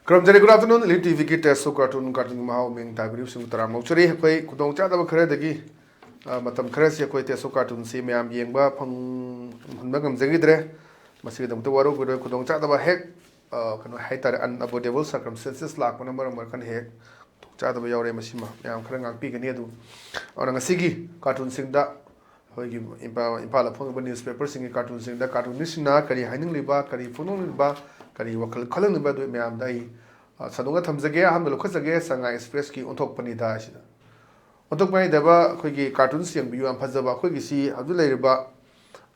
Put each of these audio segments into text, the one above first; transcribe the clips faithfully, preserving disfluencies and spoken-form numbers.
ꯈꯨꯔꯨꯝꯖꯔꯤ꯫ Good afternoon, Elite T ꯚꯤꯒꯤ Taste of Cartoon, cartoon ꯒꯤ ꯃꯍꯥꯎ ꯃꯤꯡ ꯇꯥꯕꯤꯔꯤꯕꯁꯤꯡꯕꯨ ꯇꯔꯥꯝꯅ ꯑꯣꯛꯆꯔꯤ꯫ ꯑꯩꯈꯣꯏ ꯈꯨꯗꯣꯡꯆꯥꯗꯕ ꯈꯔꯗꯒꯤ, ꯑ, ꯃꯇꯝ ꯈꯔꯁꯤ ꯑꯩꯈꯣꯏ Taste of Cartoon ꯁꯤ ꯃꯌꯥꯝ ꯌꯦꯡꯕ ꯐꯪꯍꯟꯕ ꯉꯝꯖꯈꯤꯗ꯭ꯔꯦ꯫ ꯃꯁꯤꯒꯤꯗꯃꯛꯇ ꯋꯥꯔꯧꯕꯤꯔꯣꯏ꯫ ꯈꯨꯗꯣꯡꯆꯥꯗꯕ ꯍꯦꯛ, ꯑ, ꯀꯩꯅꯣ ꯍꯥꯏꯇꯥꯔꯦ, unavoidable circumstances ꯂꯥꯛꯄꯅ ꯃꯔꯝ ꯑꯣꯏꯔꯀꯥꯟꯗ ꯍꯦꯛ ꯈꯨꯗꯣꯡꯆꯥꯗꯕ ꯌꯥꯎꯔꯦ꯫ ꯃꯁꯤꯃ ꯃꯌꯥꯝ ꯈꯔ ꯉꯥꯛꯄꯤꯒꯅꯤ꯫ ꯑꯗꯨ, ꯑꯗꯨꯅ ꯉꯁꯤꯒꯤ cartoon ꯁꯤꯡꯗ ꯑꯩꯈꯣꯏꯒꯤ ꯏꯝꯐꯥꯜ, ꯏꯝꯐꯥꯜꯗ ꯐꯣꯡꯉꯤꯕ newspaper ꯁꯤꯡꯒꯤ cartoon ꯁꯤꯡꯗ cartoonist ꯁꯤꯡꯅ ꯀꯔꯤ ꯍꯥꯏꯅꯤꯡꯂꯤꯕ, ꯀꯔꯤ ꯐꯣꯡꯗꯣꯛꯅꯤꯡꯂꯤꯕ, ꯀꯔꯤ ꯋꯥꯈꯜ ꯈꯜꯍꯟꯅꯤꯡꯕ, ꯑꯗꯨ ꯃꯌꯥꯝꯗ ꯑꯩ, ꯑ, ꯁꯟꯗꯣꯛꯅ ꯊꯝꯖꯒꯦ꯫ ꯑꯍꯥꯟꯕ ꯂꯧꯈꯠꯆꯒꯦ, ꯁꯉꯥꯏ Express ꯀꯤ ꯑꯣꯟꯊꯣꯛꯄꯅꯤꯗ ꯍꯥꯏꯁꯤꯗ꯫ ꯑꯣꯟꯊꯣꯛꯄ ꯍꯥꯏꯗꯕ ꯑꯩꯈꯣꯏꯒꯤ cartoons ꯌꯦꯡꯕꯤꯌꯨ, ꯌꯥꯝ ꯐꯖꯕ꯫ ꯑꯩꯈꯣꯏꯒꯤ ꯁꯤ ꯍꯧꯖꯤꯛ ꯂꯩꯔꯤꯕ,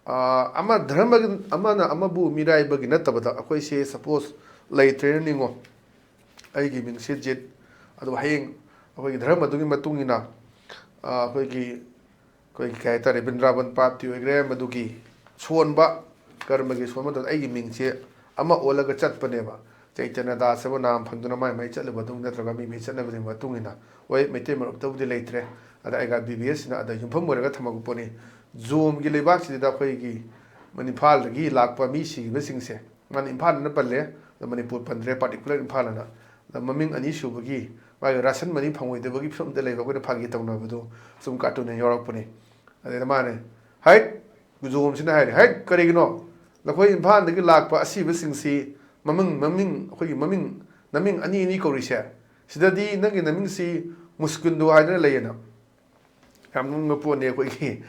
ꯑ, ꯑꯃ ꯙꯔꯃꯒꯤ, ꯑꯃꯅ ꯑꯃꯕꯨ ꯃꯤꯔꯥꯏꯕꯒꯤ ꯅꯠꯇꯕꯗ, ꯑꯩꯈꯣꯏꯁꯦ suppose ꯂꯩꯇ꯭ꯔꯦꯅ ꯅꯤꯡꯉꯣ꯫ ꯑꯩꯒꯤ ꯃꯤꯡꯁꯦ ꯖꯤꯠ꯫ ꯑꯗꯨꯒ ꯍꯌꯦꯡ ꯑꯩꯈꯣꯏꯒꯤ ꯙꯔꯃꯗꯨꯒꯤ ꯃꯇꯨꯡ ꯏꯟꯅ, ꯑ, ꯑꯩꯈꯣꯏꯒꯤ, ꯑꯩꯈꯣꯏꯒꯤ ꯀꯩ ꯍꯥꯏꯇꯥꯔꯦ, ꯕ꯭ꯔꯤꯟꯗ꯭ꯔꯥꯕꯟ ꯄꯥꯞꯇꯤ ꯑꯣꯏꯈ꯭ꯔꯦ, ꯃꯗꯨꯒꯤ ꯁꯣꯟꯕ, ꯀꯔꯃꯒꯤ ꯁꯣꯟꯕ ꯃꯇꯝꯗ ꯑꯩꯒꯤ ꯃꯤꯡꯁꯦ ꯑꯃ ꯑꯣꯜꯂꯒ ꯆꯠꯄꯅꯦꯕ꯫ ꯆꯩꯇꯟꯌ ꯗꯥꯁ ꯍꯥꯏꯕ ꯅꯥꯝ ꯐꯪꯗꯨꯅ ꯃꯥꯏ ꯃꯥꯏ ꯆꯠꯂꯤꯕ ꯑꯗꯨꯝ ꯅꯠꯇ꯭ꯔꯒ ꯃꯤ ꯃꯤ ꯆꯠꯅꯕꯤꯒꯤ ꯃꯇꯨꯡ ꯏꯟꯅ, ꯍꯣꯏ, ꯃꯩꯇꯩ ꯃꯔꯨꯞꯇꯕꯨꯗꯤ ꯂꯩꯇ꯭ꯔꯦ꯫ ꯑꯗ ꯑꯩꯒ ꯕꯤ ꯕꯤ ꯑꯦꯁ ꯁꯤꯅ ꯑꯗ ꯌꯨꯝꯐꯝ ꯑꯣꯏꯔꯒ ꯊꯝꯃꯛꯄ ꯄꯣꯠꯅꯤ꯫ ꯖꯣꯝꯒꯤ ꯂꯩꯕꯥꯛꯁꯤꯗ ꯑꯩꯈꯣꯏꯒꯤ ꯏꯝꯐꯥꯜꯗꯒꯤ ꯂꯥꯛꯄ ꯃꯤ ꯁꯤꯈꯤꯕꯁꯤꯡꯁꯦ, ꯃꯥꯅ ꯏꯝꯐꯥꯜ ꯑꯅ ꯄꯜꯂꯦ, ꯑꯗ ꯃꯅꯤꯄꯨꯔ ꯄꯟꯗ꯭ꯔꯦ, particular ꯏꯝꯐꯥꯜ ꯑꯅ꯫ ꯑꯗ ꯃꯃꯤꯡ ꯑꯅꯤ ꯁꯨꯕꯒꯤ ꯃꯥꯒꯤ ration money ꯐꯪꯉꯣꯏꯗꯕꯒꯤ ꯐꯤꯕꯝꯗ ꯂꯩꯕ ꯑꯩꯈꯣꯏꯅ ꯐꯥꯒꯤ ꯇꯧꯅꯕꯗꯣ ꯁꯨꯝ cartoon ꯗ ꯌꯥꯎꯔꯛꯄꯅꯤ꯫ ꯑꯗꯩꯗ ꯃꯥꯅꯦ, "ꯍꯩꯠ!" ꯖꯣꯝꯁꯤꯅ ꯍꯥꯏꯔꯦ, "ꯍꯩꯠ, ꯀꯔꯤꯒꯤꯅꯣ? ꯅꯈꯣꯏ ꯏꯝꯐꯥꯜꯗꯒꯤ ꯂꯥꯛꯄ ꯑꯁꯤꯕꯁꯤꯡꯁꯤ ꯃꯃꯤꯡ, ꯃꯃꯤꯡ, ꯑꯩꯈꯣꯏꯒꯤ ꯃꯃꯤꯡ, ꯅꯃꯤꯡ ꯑꯅꯤ ꯑꯅꯤ ꯀꯧꯔꯤꯁꯦ, ꯁꯤꯗꯗꯤ ꯅꯪꯒꯤ ꯅꯃꯤꯡꯁꯤ ꯃꯨꯁꯀꯤꯟꯗꯣ ꯍꯥꯏꯗꯅ ꯂꯩꯌꯦꯅ?" ꯌꯥꯝ ꯅꯣꯛꯅꯤꯡꯕ ꯄꯣꯠꯅꯤ꯫ ꯑꯩꯈꯣꯏꯒꯤ,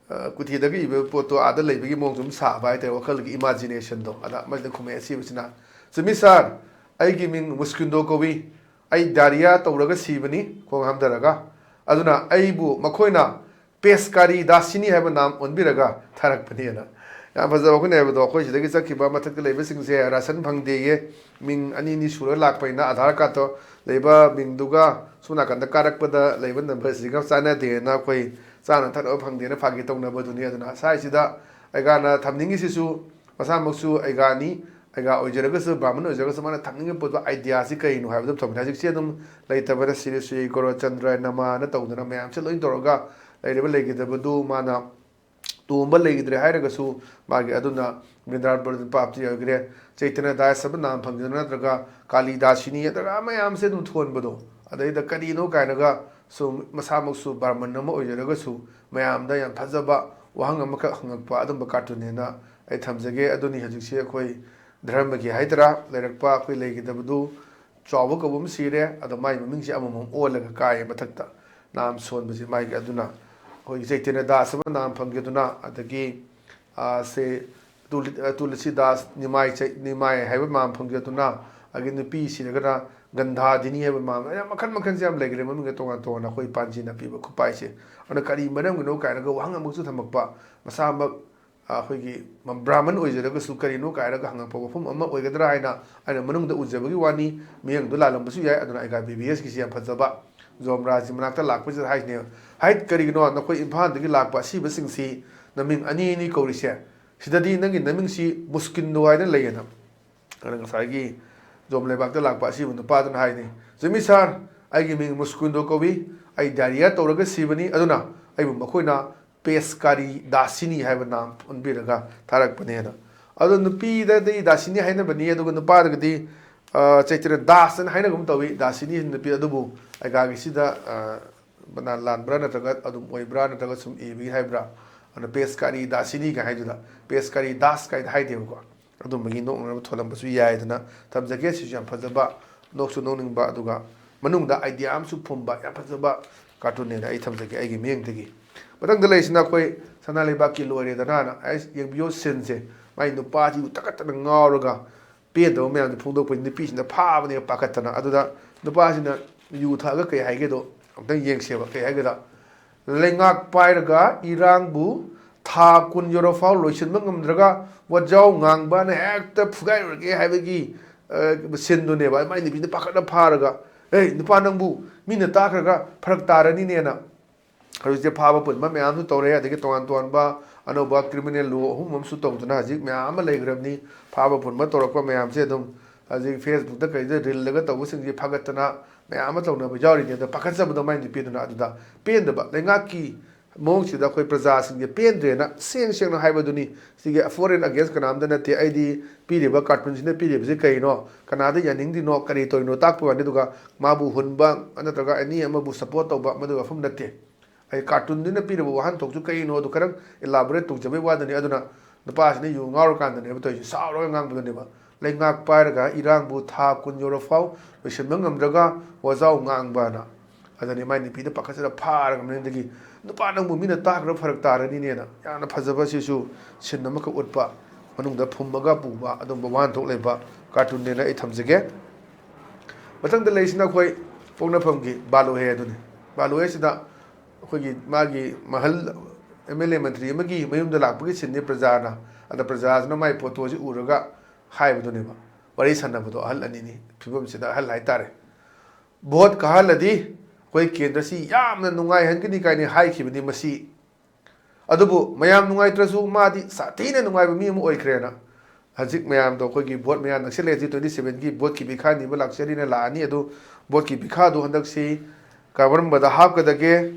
ꯑ, ꯀꯨꯊꯤꯗꯒ ꯏꯕ ꯄꯣꯠꯇꯣ ꯑꯥꯗ ꯂꯩꯕꯒꯤ ꯃꯑꯣꯡ ꯁꯨꯝ ꯁꯥꯕ ꯍꯥꯏꯇꯥꯔꯦ, ꯋꯥꯈꯜꯒꯤ imagination ꯗꯣ꯫ ꯑꯗ ꯑꯃꯁꯤꯅ ꯈꯨꯝꯃꯛꯑꯦ ꯑꯁꯤꯕꯁꯤꯅ, "ꯆꯨꯝꯃꯤ ꯁꯥꯔ, ꯑꯩꯒꯤ ꯃꯤꯡ ꯃꯨꯁꯀꯤꯟꯗꯣ ꯀꯧꯏ꯫ ꯑꯩ diarrhea ꯇꯧꯔꯒ ꯁꯤꯕꯅꯤ, ꯈꯣꯡ ꯍꯥꯝꯊꯔꯒ꯫ ꯑꯗꯨꯅ ꯑꯩꯕꯨ ꯃꯈꯣꯏꯅ ꯄꯦꯁꯀꯥꯔꯤ ꯗꯥꯁꯤꯅꯤ ꯍꯥꯏꯕ ꯅꯥꯝ ꯑꯣꯟꯕꯤꯔꯒ ꯊꯥꯔꯛꯄꯅꯦꯅ"꯫ ꯌꯥꯝ ꯐꯖꯕ ꯑꯩꯈꯣꯏꯅ ꯍꯥꯏꯕꯗꯣ, ꯑꯩꯈꯣꯏ ꯁꯤꯗꯒꯤ ꯆꯠꯈꯤꯕ ꯃꯊꯛꯇ ꯂꯩꯕꯁꯤꯡꯁꯦ ration ꯐꯪꯗꯦꯌꯦ, ꯃꯤꯡ ꯑꯅꯤ ꯑꯅꯤ ꯁꯨꯔꯒ ꯂꯥꯛꯄꯅꯤꯅ ꯑꯙꯥꯔ card ꯇꯣ ꯂꯩꯕ ꯃꯤꯡꯗꯨꯒ ꯁꯣꯝ ꯅꯥꯀꯟꯗ ꯀꯥꯔꯛꯄꯗ ꯂꯩꯕ number ꯁꯤꯒ ꯆꯥꯟꯅꯗꯦꯅ, ꯑꯩꯈꯣꯏ ꯆꯥꯅ ꯊꯛꯅꯕ ꯐꯪꯗꯦꯅ ꯐꯥꯒꯤ ꯇꯧꯅꯕꯗꯨꯅꯤ꯫ ꯑꯗꯨꯅ ꯁ꯭ꯋꯥꯏꯁꯤꯗ ꯑꯩꯒꯥꯅ ꯊꯝꯅꯤꯡꯉꯤꯁꯤꯁꯨ ꯃꯁꯥꯃꯛꯁꯨ ꯑꯩꯒꯥꯅꯤ, ꯑꯩꯒꯥ ꯑꯣꯏꯖꯔꯒꯁꯨ, ꯕ꯭ꯔꯥꯍꯃꯟ ꯑꯣꯏꯖꯔꯒꯁꯨ, ꯃꯥꯅ ꯊꯝꯅꯤꯡꯉꯤꯕ ꯄꯣꯠꯇꯣ, idea ꯁꯤ ꯀꯩꯅꯣ ꯍꯥꯏꯕꯗꯨ ꯊꯝꯕꯅꯤ꯫ ꯍꯧꯖꯤꯛꯁꯦ ꯑꯗꯨꯝ ꯂꯩꯇꯕꯅ ꯁꯤꯔꯤ ꯁ꯭ꯔꯤ ꯒꯣꯔꯣꯆꯟꯗ꯭ꯔ ꯅꯃꯥꯅ ꯇꯧꯗꯅ ꯃꯌꯥꯝꯁꯦ ꯂꯣꯏ ꯇꯧꯔꯒ ꯂꯩꯔꯤꯕ ꯂꯩꯈꯤꯗꯕꯗꯨ ꯃꯥꯅ ꯇꯣꯝꯕ ꯂꯩꯈꯤꯗ꯭ꯔꯦ ꯍꯥꯏꯔꯒꯁꯨ ꯃꯥꯒꯤ ꯑꯗꯨꯅ ꯕ꯭ꯔꯤꯟꯗꯥꯕꯟ ꯄꯥꯞꯇꯤ ꯑꯣꯏꯈ꯭ꯔꯦ, ꯆꯩꯇꯟꯅ ꯗꯥꯁ ꯍꯥꯏꯕ ꯅꯥꯝ ꯐꯪꯈꯤꯗꯅ, ꯅꯠꯇ꯭ꯔꯒ ꯀꯥꯂꯤ ꯗꯥꯁꯤꯅꯤ, ꯅꯠꯇ꯭ꯔꯒ ꯃꯌꯥꯝꯁꯦ ꯑꯗꯨꯝ ꯊꯣꯟꯕꯗꯣ, ꯑꯗꯩꯗ ꯀꯔꯤꯅꯣ ꯀꯥꯏꯅꯒ ꯁꯨꯝ ꯃꯁꯥꯃꯛꯁꯨ ꯕ꯭ꯔꯥꯍꯃꯟ ꯑꯃ ꯑꯣꯏꯖꯔꯒꯁꯨ ꯃꯌꯥꯝꯗ ꯌꯥꯝ ꯐꯖꯕ ꯋꯥꯍꯪ ꯑꯃꯈꯛ ꯍꯪꯉꯛꯄ ꯑꯗꯨꯝꯕ ꯀꯥꯔꯇꯨꯟꯅꯦꯅ ꯑꯩ ꯊꯝꯖꯒꯦ꯫ ꯑꯗꯨꯅꯤ ꯍꯧꯖꯤꯛꯁꯦ ꯑꯩꯈꯣꯏ ꯙꯔꯃꯒꯤ ꯍꯥꯏꯗꯔꯥ, ꯂꯩꯔꯛꯄ ꯑꯩꯈꯣꯏ ꯂꯩꯒꯗꯕꯗꯨ ꯆꯥꯎꯕ ꯀꯧꯕ ꯑꯃ ꯁꯤꯔꯦ, ꯑꯗꯣ ꯃꯥꯒꯤ ꯃꯃꯤꯡꯁꯦ ꯑꯃꯃꯝ ꯑꯣꯜꯂꯒ ꯀꯥꯏꯌꯦ ꯃꯊꯛꯇ ꯅꯥꯝ ꯁꯣꯟꯕꯁꯦ꯫ ꯃꯥꯒꯤ ꯑꯗꯨꯅ ꯑꯩꯈꯣꯏꯒꯤ ꯆꯩꯇꯟꯅ ꯗꯥꯁ ꯑꯃ ꯅꯥꯝ ꯐꯪꯈꯤꯗꯨꯅ, ꯑꯗꯒꯤ, ꯑ, ꯁꯦ, ꯇꯨꯂꯤ-, ꯑ, ꯇꯨꯂꯁꯤꯗꯥꯁ ꯅꯤꯃꯥꯏ ꯆꯩ-, ꯅꯤꯃꯥꯏ ꯍꯥꯏꯕ ꯅꯥꯝ ꯐꯪꯈꯤꯗꯨꯅ, ꯑꯗꯒꯤ ꯅꯨꯄꯤ ꯁꯤꯔꯒꯅ ꯒꯟꯙꯥꯗꯤꯅꯤ ꯍꯥꯏꯕ ꯅꯥꯝ, ꯌꯥꯝ ꯃꯈꯜ ꯃꯈꯜꯁꯦ ꯌꯥꯝ ꯂꯩꯈ꯭ꯔꯦ, ꯃꯃꯤꯡꯒ ꯇꯣꯉꯥꯟ ꯇꯣꯉꯥꯟꯅ ꯑꯩꯈꯣꯏ ꯄꯥꯟꯖꯤꯅ ꯄꯤꯕ ꯈꯨꯠꯄꯥꯏꯁꯦ꯫ ꯑꯗꯨꯅ ꯀꯔꯤ ꯃꯔꯝꯒꯤꯅꯣ ꯀꯥꯏꯅꯒ ꯋꯥꯍꯪ ꯑꯃꯁꯨ ꯊꯝꯃꯛꯄ, ꯃꯁꯥꯃꯛ ꯑꯩꯈꯣꯏꯒꯤ ꯕ꯭ꯔꯥꯍꯃꯟ ꯑꯣꯏꯖꯔꯒꯁꯨ ꯀꯔꯤꯅꯣ ꯀꯥꯏꯔꯒ ꯍꯪꯉꯛꯄ ꯋꯥꯐꯝ ꯑꯃ ꯑꯣꯏꯒꯗ꯭ꯔꯥ ꯍꯥꯏꯅ ꯑꯩꯅ ꯃꯅꯨꯡꯗ ꯎꯖꯕꯒꯤ ꯋꯥꯅꯤ꯫ ꯃꯤꯠꯌꯦꯡꯗꯨ ꯂꯥꯜꯂꯝꯕꯁꯨ ꯌꯥꯏ꯫ ꯑꯗꯨꯅ ꯑꯩꯒ ꯕꯤ ꯕꯤ ꯑꯦꯁꯀꯤꯁꯤ ꯌꯥꯝ ꯐꯖꯕ ꯖꯣꯝꯔꯥꯖꯒꯤ ꯃꯅꯥꯛꯇ ꯂꯥꯛꯄꯁꯤꯗ ꯍꯥꯏꯁꯤꯅꯦ, "ꯍꯥꯏꯠ, ꯀꯔꯤꯒꯤꯅꯣ ꯅꯈꯣꯏ ꯏꯝꯐꯥꯜꯗꯒꯤ ꯂꯥꯛꯄ ꯑꯁꯤꯕꯁꯤꯡꯁꯤ ꯅꯃꯤꯡ ꯑꯅꯤ ꯑꯅꯤ ꯀꯧꯔꯤꯁꯦ? ꯁꯤꯗꯗꯤ ꯅꯪꯒꯤ ꯅꯃꯤꯡꯁꯤ ꯃꯨꯁꯀꯤꯟꯗꯣ ꯍꯥꯏꯅ ꯂꯩꯌꯦꯅ"꯫ ꯑꯗꯨꯅ ꯉꯁꯥꯏꯒꯤ ꯖꯣꯝ ꯂꯩꯕꯥꯛꯇ ꯂꯥꯛꯄ ꯑꯁꯤꯕ ꯅꯨꯄꯥꯗꯨꯅ ꯍꯥꯏꯅꯤ, "ꯆꯨꯝꯃꯤ ꯁꯥꯔ, ꯑꯩꯒꯤ ꯃꯤꯡ ꯃꯨꯁꯀꯤꯟꯗꯣ ꯀꯧꯏ, ꯑꯩ ꯗꯥꯏꯔꯤꯌꯥ ꯇꯧꯔꯒ ꯁꯤꯕꯅꯤ, ꯑꯗꯨꯅ ꯑꯩꯕꯨ ꯃꯈꯣꯏꯅ ꯄꯦꯁꯀꯥꯔꯤ ꯗꯥꯁꯤꯅꯤ ꯍꯥꯏꯕ ꯅꯥꯝ ꯑꯣꯟꯕꯤꯔꯒ ꯊꯥꯔꯛꯄꯅꯦꯅ"꯫ ꯑꯗꯣ ꯅꯨꯄꯤꯗꯗꯤ ꯗꯥꯁꯤꯅꯤ ꯍꯥꯏꯅꯕꯅꯤ, ꯑꯗꯨꯒ ꯅꯨꯄꯥꯗꯒꯗꯤ, ꯑ, ꯆꯩꯇ꯭ꯔ ꯗꯥꯁ ꯍꯥꯏꯅ ꯍꯥꯏꯅꯒꯨꯝ ꯇꯧꯏ꯫ ꯗꯥꯁꯤꯅꯤ ꯍꯥꯏꯅ ꯅꯨꯄꯤ ꯑꯗꯨꯕꯨ ꯑꯩꯒꯥꯒꯤꯁꯤꯗ, ꯑ, ꯕꯅꯥꯟ ꯂꯥꯟꯕ꯭ꯔꯥ ꯅꯠꯇ꯭ꯔꯒ ꯑꯗꯨꯝ ꯑꯣꯏꯕ꯭ꯔꯥ ꯅꯠꯇ꯭ꯔꯒ ꯁꯨꯝ ꯏꯕꯒꯤ ꯍꯥꯏꯕ꯭ꯔꯥ? ꯑꯗꯨꯅ ꯄꯦꯁꯀꯥꯔꯤ ꯗꯥꯁꯤꯅꯤꯒ ꯍꯥꯏꯗꯨꯗ ꯄꯦꯁꯀꯥꯔꯤ ꯗꯥꯁ ꯀꯥꯏꯗ ꯍꯥꯏꯗꯦꯕꯀꯣ꯫ ꯑꯗꯨꯝꯕꯒꯤ ꯅꯣꯛꯅꯅꯕ ꯊꯣꯜꯂꯝꯕꯁꯨ ꯌꯥꯏꯗꯅ ꯊꯝꯖꯒꯦ꯫ ꯁꯤꯁꯨ ꯌꯥꯝ ꯐꯖꯕ, ꯅꯣꯛꯁꯨ ꯅꯣꯛꯅꯤꯡꯕ, ꯑꯗꯨꯒ ꯃꯅꯨꯡꯗ ꯑꯥꯏꯗꯤꯌꯥ ꯑꯃꯁꯨ ꯐꯨꯝꯕ ꯌꯥꯝ ꯐꯖꯕ ꯀꯥꯔꯇꯨꯟꯅꯦꯅ ꯑꯩ ꯊꯝꯖꯒꯦ ꯑꯩꯒꯤ ꯃꯤꯠꯌꯦꯡꯗꯒꯤ꯫ ꯃꯊꯪꯗ ꯂꯩꯔꯤꯁꯤꯅ ꯑꯩꯈꯣꯏ ꯁꯅꯥ ꯂꯩꯕꯥꯛꯀꯤ ꯂꯣꯏꯔꯦꯗꯅꯥꯅ꯫ ꯑꯩ ꯌꯦꯡꯕꯤꯌꯣ ꯁꯤꯟꯁꯦ, ꯃꯥꯏ ꯅꯨꯄꯥꯁꯤꯕꯨ ꯇꯛꯀꯠꯇꯅ ꯉꯥꯎꯔꯒ ꯄꯦꯟꯗꯕ ꯃꯌꯥꯝꯁꯦ ꯐꯣꯡꯗꯣꯛꯄꯁꯤ ꯅꯨꯄꯤꯁꯤꯡꯅ ꯐꯥꯕꯅꯦꯕ ꯄꯥꯈꯠꯇꯅ꯫ ꯑꯗꯨꯗ ꯅꯨꯄꯥꯁꯤꯅ ꯌꯨ ꯊꯛꯑꯒ ꯀꯩ ꯍꯥꯏꯒꯦꯗꯣ ꯑꯝꯇꯪ ꯌꯦꯡꯁꯦꯕ, ꯀꯩ ꯍꯥꯏꯒꯦꯗ, "ꯂꯩꯉꯥꯛ ꯄꯥꯏꯔꯒ ꯏꯔꯥꯡꯕꯨ ꯊꯥ ꯀꯨꯟ ꯌꯧꯔꯐꯥꯎ ꯂꯣꯏꯁꯤꯟꯕ ꯉꯝꯗ꯭ꯔꯒ ꯋꯥꯖꯥꯎ ꯉꯥꯡꯕꯅ ꯍꯦꯛꯇ ꯐꯨꯒꯥꯏꯔꯨꯔꯒꯦ" ꯍꯥꯏꯕꯒꯤ, ꯑ, ꯁꯤꯟꯗꯨꯅꯦꯕ꯫ ꯃꯥꯏ ꯅꯨꯄꯤꯗꯨ ꯄꯥꯈꯠꯅ ꯐꯥꯔꯒ, "ꯑꯦ, ꯅꯨꯄꯥ, ꯅꯪꯕꯨ ꯃꯤꯅ ꯇꯥꯈ꯭ꯔꯒ ꯐꯔꯛ ꯇꯥꯔꯅꯤꯅꯦꯅ"꯫ ꯍꯧꯖꯤꯛꯁꯦ ꯐꯥꯕ ꯄꯨꯟꯕ ꯃꯌꯥꯝꯁꯨ ꯇꯧꯔꯦ, ꯑꯗꯒꯤ ꯇꯣꯉꯥꯟ ꯇꯣꯉꯥꯟꯕ ꯑꯅꯧꯕ criminal law ꯑꯍꯨꯝ ꯑꯃꯁꯨ ꯇꯧꯗꯨꯅ ꯍꯧꯖꯤꯛ ꯃꯌꯥꯝ ꯑꯃ ꯂꯩꯈ꯭ꯔꯕꯅꯤ꯫ ꯐꯥꯕ ꯄꯨꯟꯕ ꯇꯧꯔꯛꯄ ꯃꯌꯥꯝꯁꯦ ꯑꯗꯨꯝ ꯍꯧꯖꯤꯛ Facebook ꯀꯩꯗ ꯔꯤꯜꯂꯒ ꯇꯧꯕꯁꯤꯡꯁꯦ ꯐꯥꯒꯠꯇꯅ ꯃꯌꯥꯝ ꯑꯃ ꯇꯧꯅꯕ ꯌꯥꯎꯔꯤꯅꯦ꯫ ꯑꯗꯣ ꯄꯥꯈꯠꯆꯕꯗꯣ ꯃꯥꯏ ꯅꯨꯄꯤꯗꯨꯅ ꯑꯗꯨꯗ ꯄꯦꯟꯗꯕ, ꯂꯩꯉꯥꯛꯀꯤ ꯃꯑꯣꯡꯁꯤꯗ ꯑꯩꯈꯣꯏ ꯄ꯭ꯔꯖꯥꯁꯤꯡꯁꯦ ꯄꯦꯟꯗ꯭ꯔꯦꯅ ꯁꯦꯡ ꯁꯦꯡꯅ ꯍꯥꯏꯕꯗꯨꯅꯤ꯫ ꯁꯤꯒꯤ foreign against ꯀꯅꯥꯝꯇ ꯅꯠꯇꯦ꯫ ꯑꯩꯗꯤ ꯄꯤꯔꯤꯕ ꯀꯥꯔꯇꯨꯟꯁꯤꯅ ꯄꯤꯔꯤꯕꯁꯤ ꯀꯩꯅꯣ, ꯀꯅꯥꯗ ꯌꯥꯅꯤꯡꯗ꯭ꯔꯤꯅꯣ, ꯀꯔꯤ ꯇꯧꯔꯤꯅꯣ ꯇꯥꯛꯄ ꯋꯥꯅꯤ꯫ ꯑꯗꯨꯒ ꯃꯥꯕꯨ ꯍꯨꯟꯕ ꯅꯠꯇ꯭ꯔꯒ ꯑꯦꯅꯤ ꯑꯃꯕꯨ ꯁꯞꯄꯣꯔꯠ ꯇꯧꯕ, ꯃꯗꯨꯒꯤ ꯋꯥꯐꯝ ꯅꯠꯇꯦ꯫ ꯑꯩ ꯀꯥꯔꯇꯨꯟꯗꯨꯅ ꯄꯤꯔꯤꯕ ꯋꯥꯍꯟꯊꯣꯛꯇꯨ ꯀꯩꯅꯣꯗꯨ ꯈꯔ ꯏꯂꯥꯕꯣꯔꯦꯠ ꯇꯧꯖꯕꯩ ꯋꯥꯗꯅꯤ꯫ ꯑꯗꯨꯅ ꯅꯨꯄꯥꯁꯤꯅ ꯌꯨ ꯉꯥꯎꯔꯀꯥꯟꯗꯅꯦꯕ ꯇꯧꯔꯤꯁꯦ, ꯁꯥꯎꯔꯒ ꯉꯥꯡꯕꯗꯨꯅꯦꯕ꯫ "ꯂꯩꯉꯥꯛ ꯄꯥꯏꯔꯒ ꯏꯔꯥꯡꯕꯨ ꯊꯥ ꯀꯨꯟ ꯌꯧꯔꯐꯥꯎ ꯂꯣꯏꯁꯤꯟꯕ ꯉꯝꯗ꯭ꯔꯒ ꯋꯥꯖꯥꯎ ꯉꯥꯡꯕꯅ"꯫ ꯑꯗꯅꯤ ꯃꯥꯏ ꯅꯨꯄꯤꯗ ꯄꯥꯈꯠꯆꯔ ꯐꯥꯔꯒ ꯃꯅꯤꯡꯗꯒꯤ, "ꯅꯨꯄꯥ ꯅꯪꯕꯨ ꯃꯤꯅ ꯇꯥꯈ꯭ꯔ ꯐꯔꯛ ꯇꯥꯔꯅꯤꯅꯦꯅ", ꯌꯥꯝꯅ ꯐꯖꯕ ꯁꯤꯁꯨ ꯁꯤꯟ ꯑꯃꯈꯛ ꯎꯠꯄ, ꯃꯅꯨꯡꯗ ꯐꯨꯝꯃꯒ ꯄꯨꯕ ꯑꯗꯨꯝꯕ ꯋꯥꯍꯟꯊꯣꯛ ꯂꯩꯕ ꯀꯥꯔꯇꯨꯟꯅꯦꯅ ꯑꯩ ꯊꯝꯖꯒꯦ꯫ ꯃꯊꯪꯗ ꯂꯩꯔꯤꯁꯤꯅ ꯑꯩꯈꯣꯏ ꯄꯣꯛꯅꯐꯝꯒꯤ ꯕꯥꯂꯨ ꯍꯦ ꯑꯗꯨꯅꯤ꯫ ꯕꯥꯂꯨ ꯍꯦꯁꯤꯗ ꯑꯩꯈꯣꯏꯒꯤ ꯃꯥꯒꯤ ꯃꯍꯜ, ꯑꯦꯝ ꯑꯦꯜ ꯑꯦ ꯃꯟꯇ꯭ꯔꯤ ꯑꯃꯒꯤ ꯃꯌꯨꯝꯗ ꯂꯥꯛꯄꯒꯤ ꯁꯤꯟꯅꯤ ꯄ꯭ꯔꯖꯥꯅ꯫ ꯑꯗ ꯄ꯭ꯔꯖꯥꯁꯤꯅ ꯃꯥꯏ ꯐꯣꯇꯣꯁꯤ ꯎꯔꯒ ꯍꯥꯏꯕꯗꯨꯅꯦꯕ꯫ ꯋꯥꯔꯤ ꯁꯥꯟꯅꯕꯗꯣ ꯑꯍꯜ ꯑꯅꯤꯅꯤ, ꯐꯤꯕꯝꯁꯤꯗ ꯑꯍꯜ ꯍꯥꯏꯇꯥꯔꯦ꯫ "ꯚꯣꯠ ꯀꯥꯍꯜꯂꯗꯤ ꯑꯩꯈꯣꯏ ꯀꯦꯟꯗ꯭ꯔꯁꯤ ꯌꯥꯝꯅ ꯅꯨꯡꯉꯥꯏꯍꯟꯒꯅꯤ" ꯀꯥꯏꯅ ꯍꯥꯏꯈꯤꯕꯅꯤ꯫ ꯃꯁꯤ ꯑꯗꯨꯕꯨ ꯃꯌꯥꯝ ꯅꯨꯡꯉꯥꯏꯇ꯭ꯔꯁꯨ ꯃꯥꯗꯤ ꯁꯥꯊꯤꯅ ꯅꯨꯡꯉꯥꯏꯕ ꯃꯤ ꯑꯃ ꯑꯣꯏꯈ꯭ꯔꯦꯅ꯫ ꯍꯧꯖꯤꯛ ꯃꯌꯥꯝꯗꯣ ꯑꯩꯈꯣꯏꯒꯤ ꯚꯣꯠ ꯃꯌꯥ ꯅꯛꯁꯤꯜꯂꯛꯑꯦ, ꯍꯧꯖꯤꯛ twenty sevenꯒꯤ ꯚꯣꯠꯀꯤ ꯄꯤꯈꯥ ꯅꯤꯕ ꯂꯥꯛꯆꯔꯤꯅ ꯂꯥꯛꯑꯅꯤ꯫ ꯑꯗꯨ ꯚꯣꯠꯀꯤ ꯄꯤꯈꯥꯗꯨ ꯍꯟꯗꯛꯁꯤ ꯀꯔꯝꯕꯗ ꯍꯥꯞꯀꯗꯒꯦ?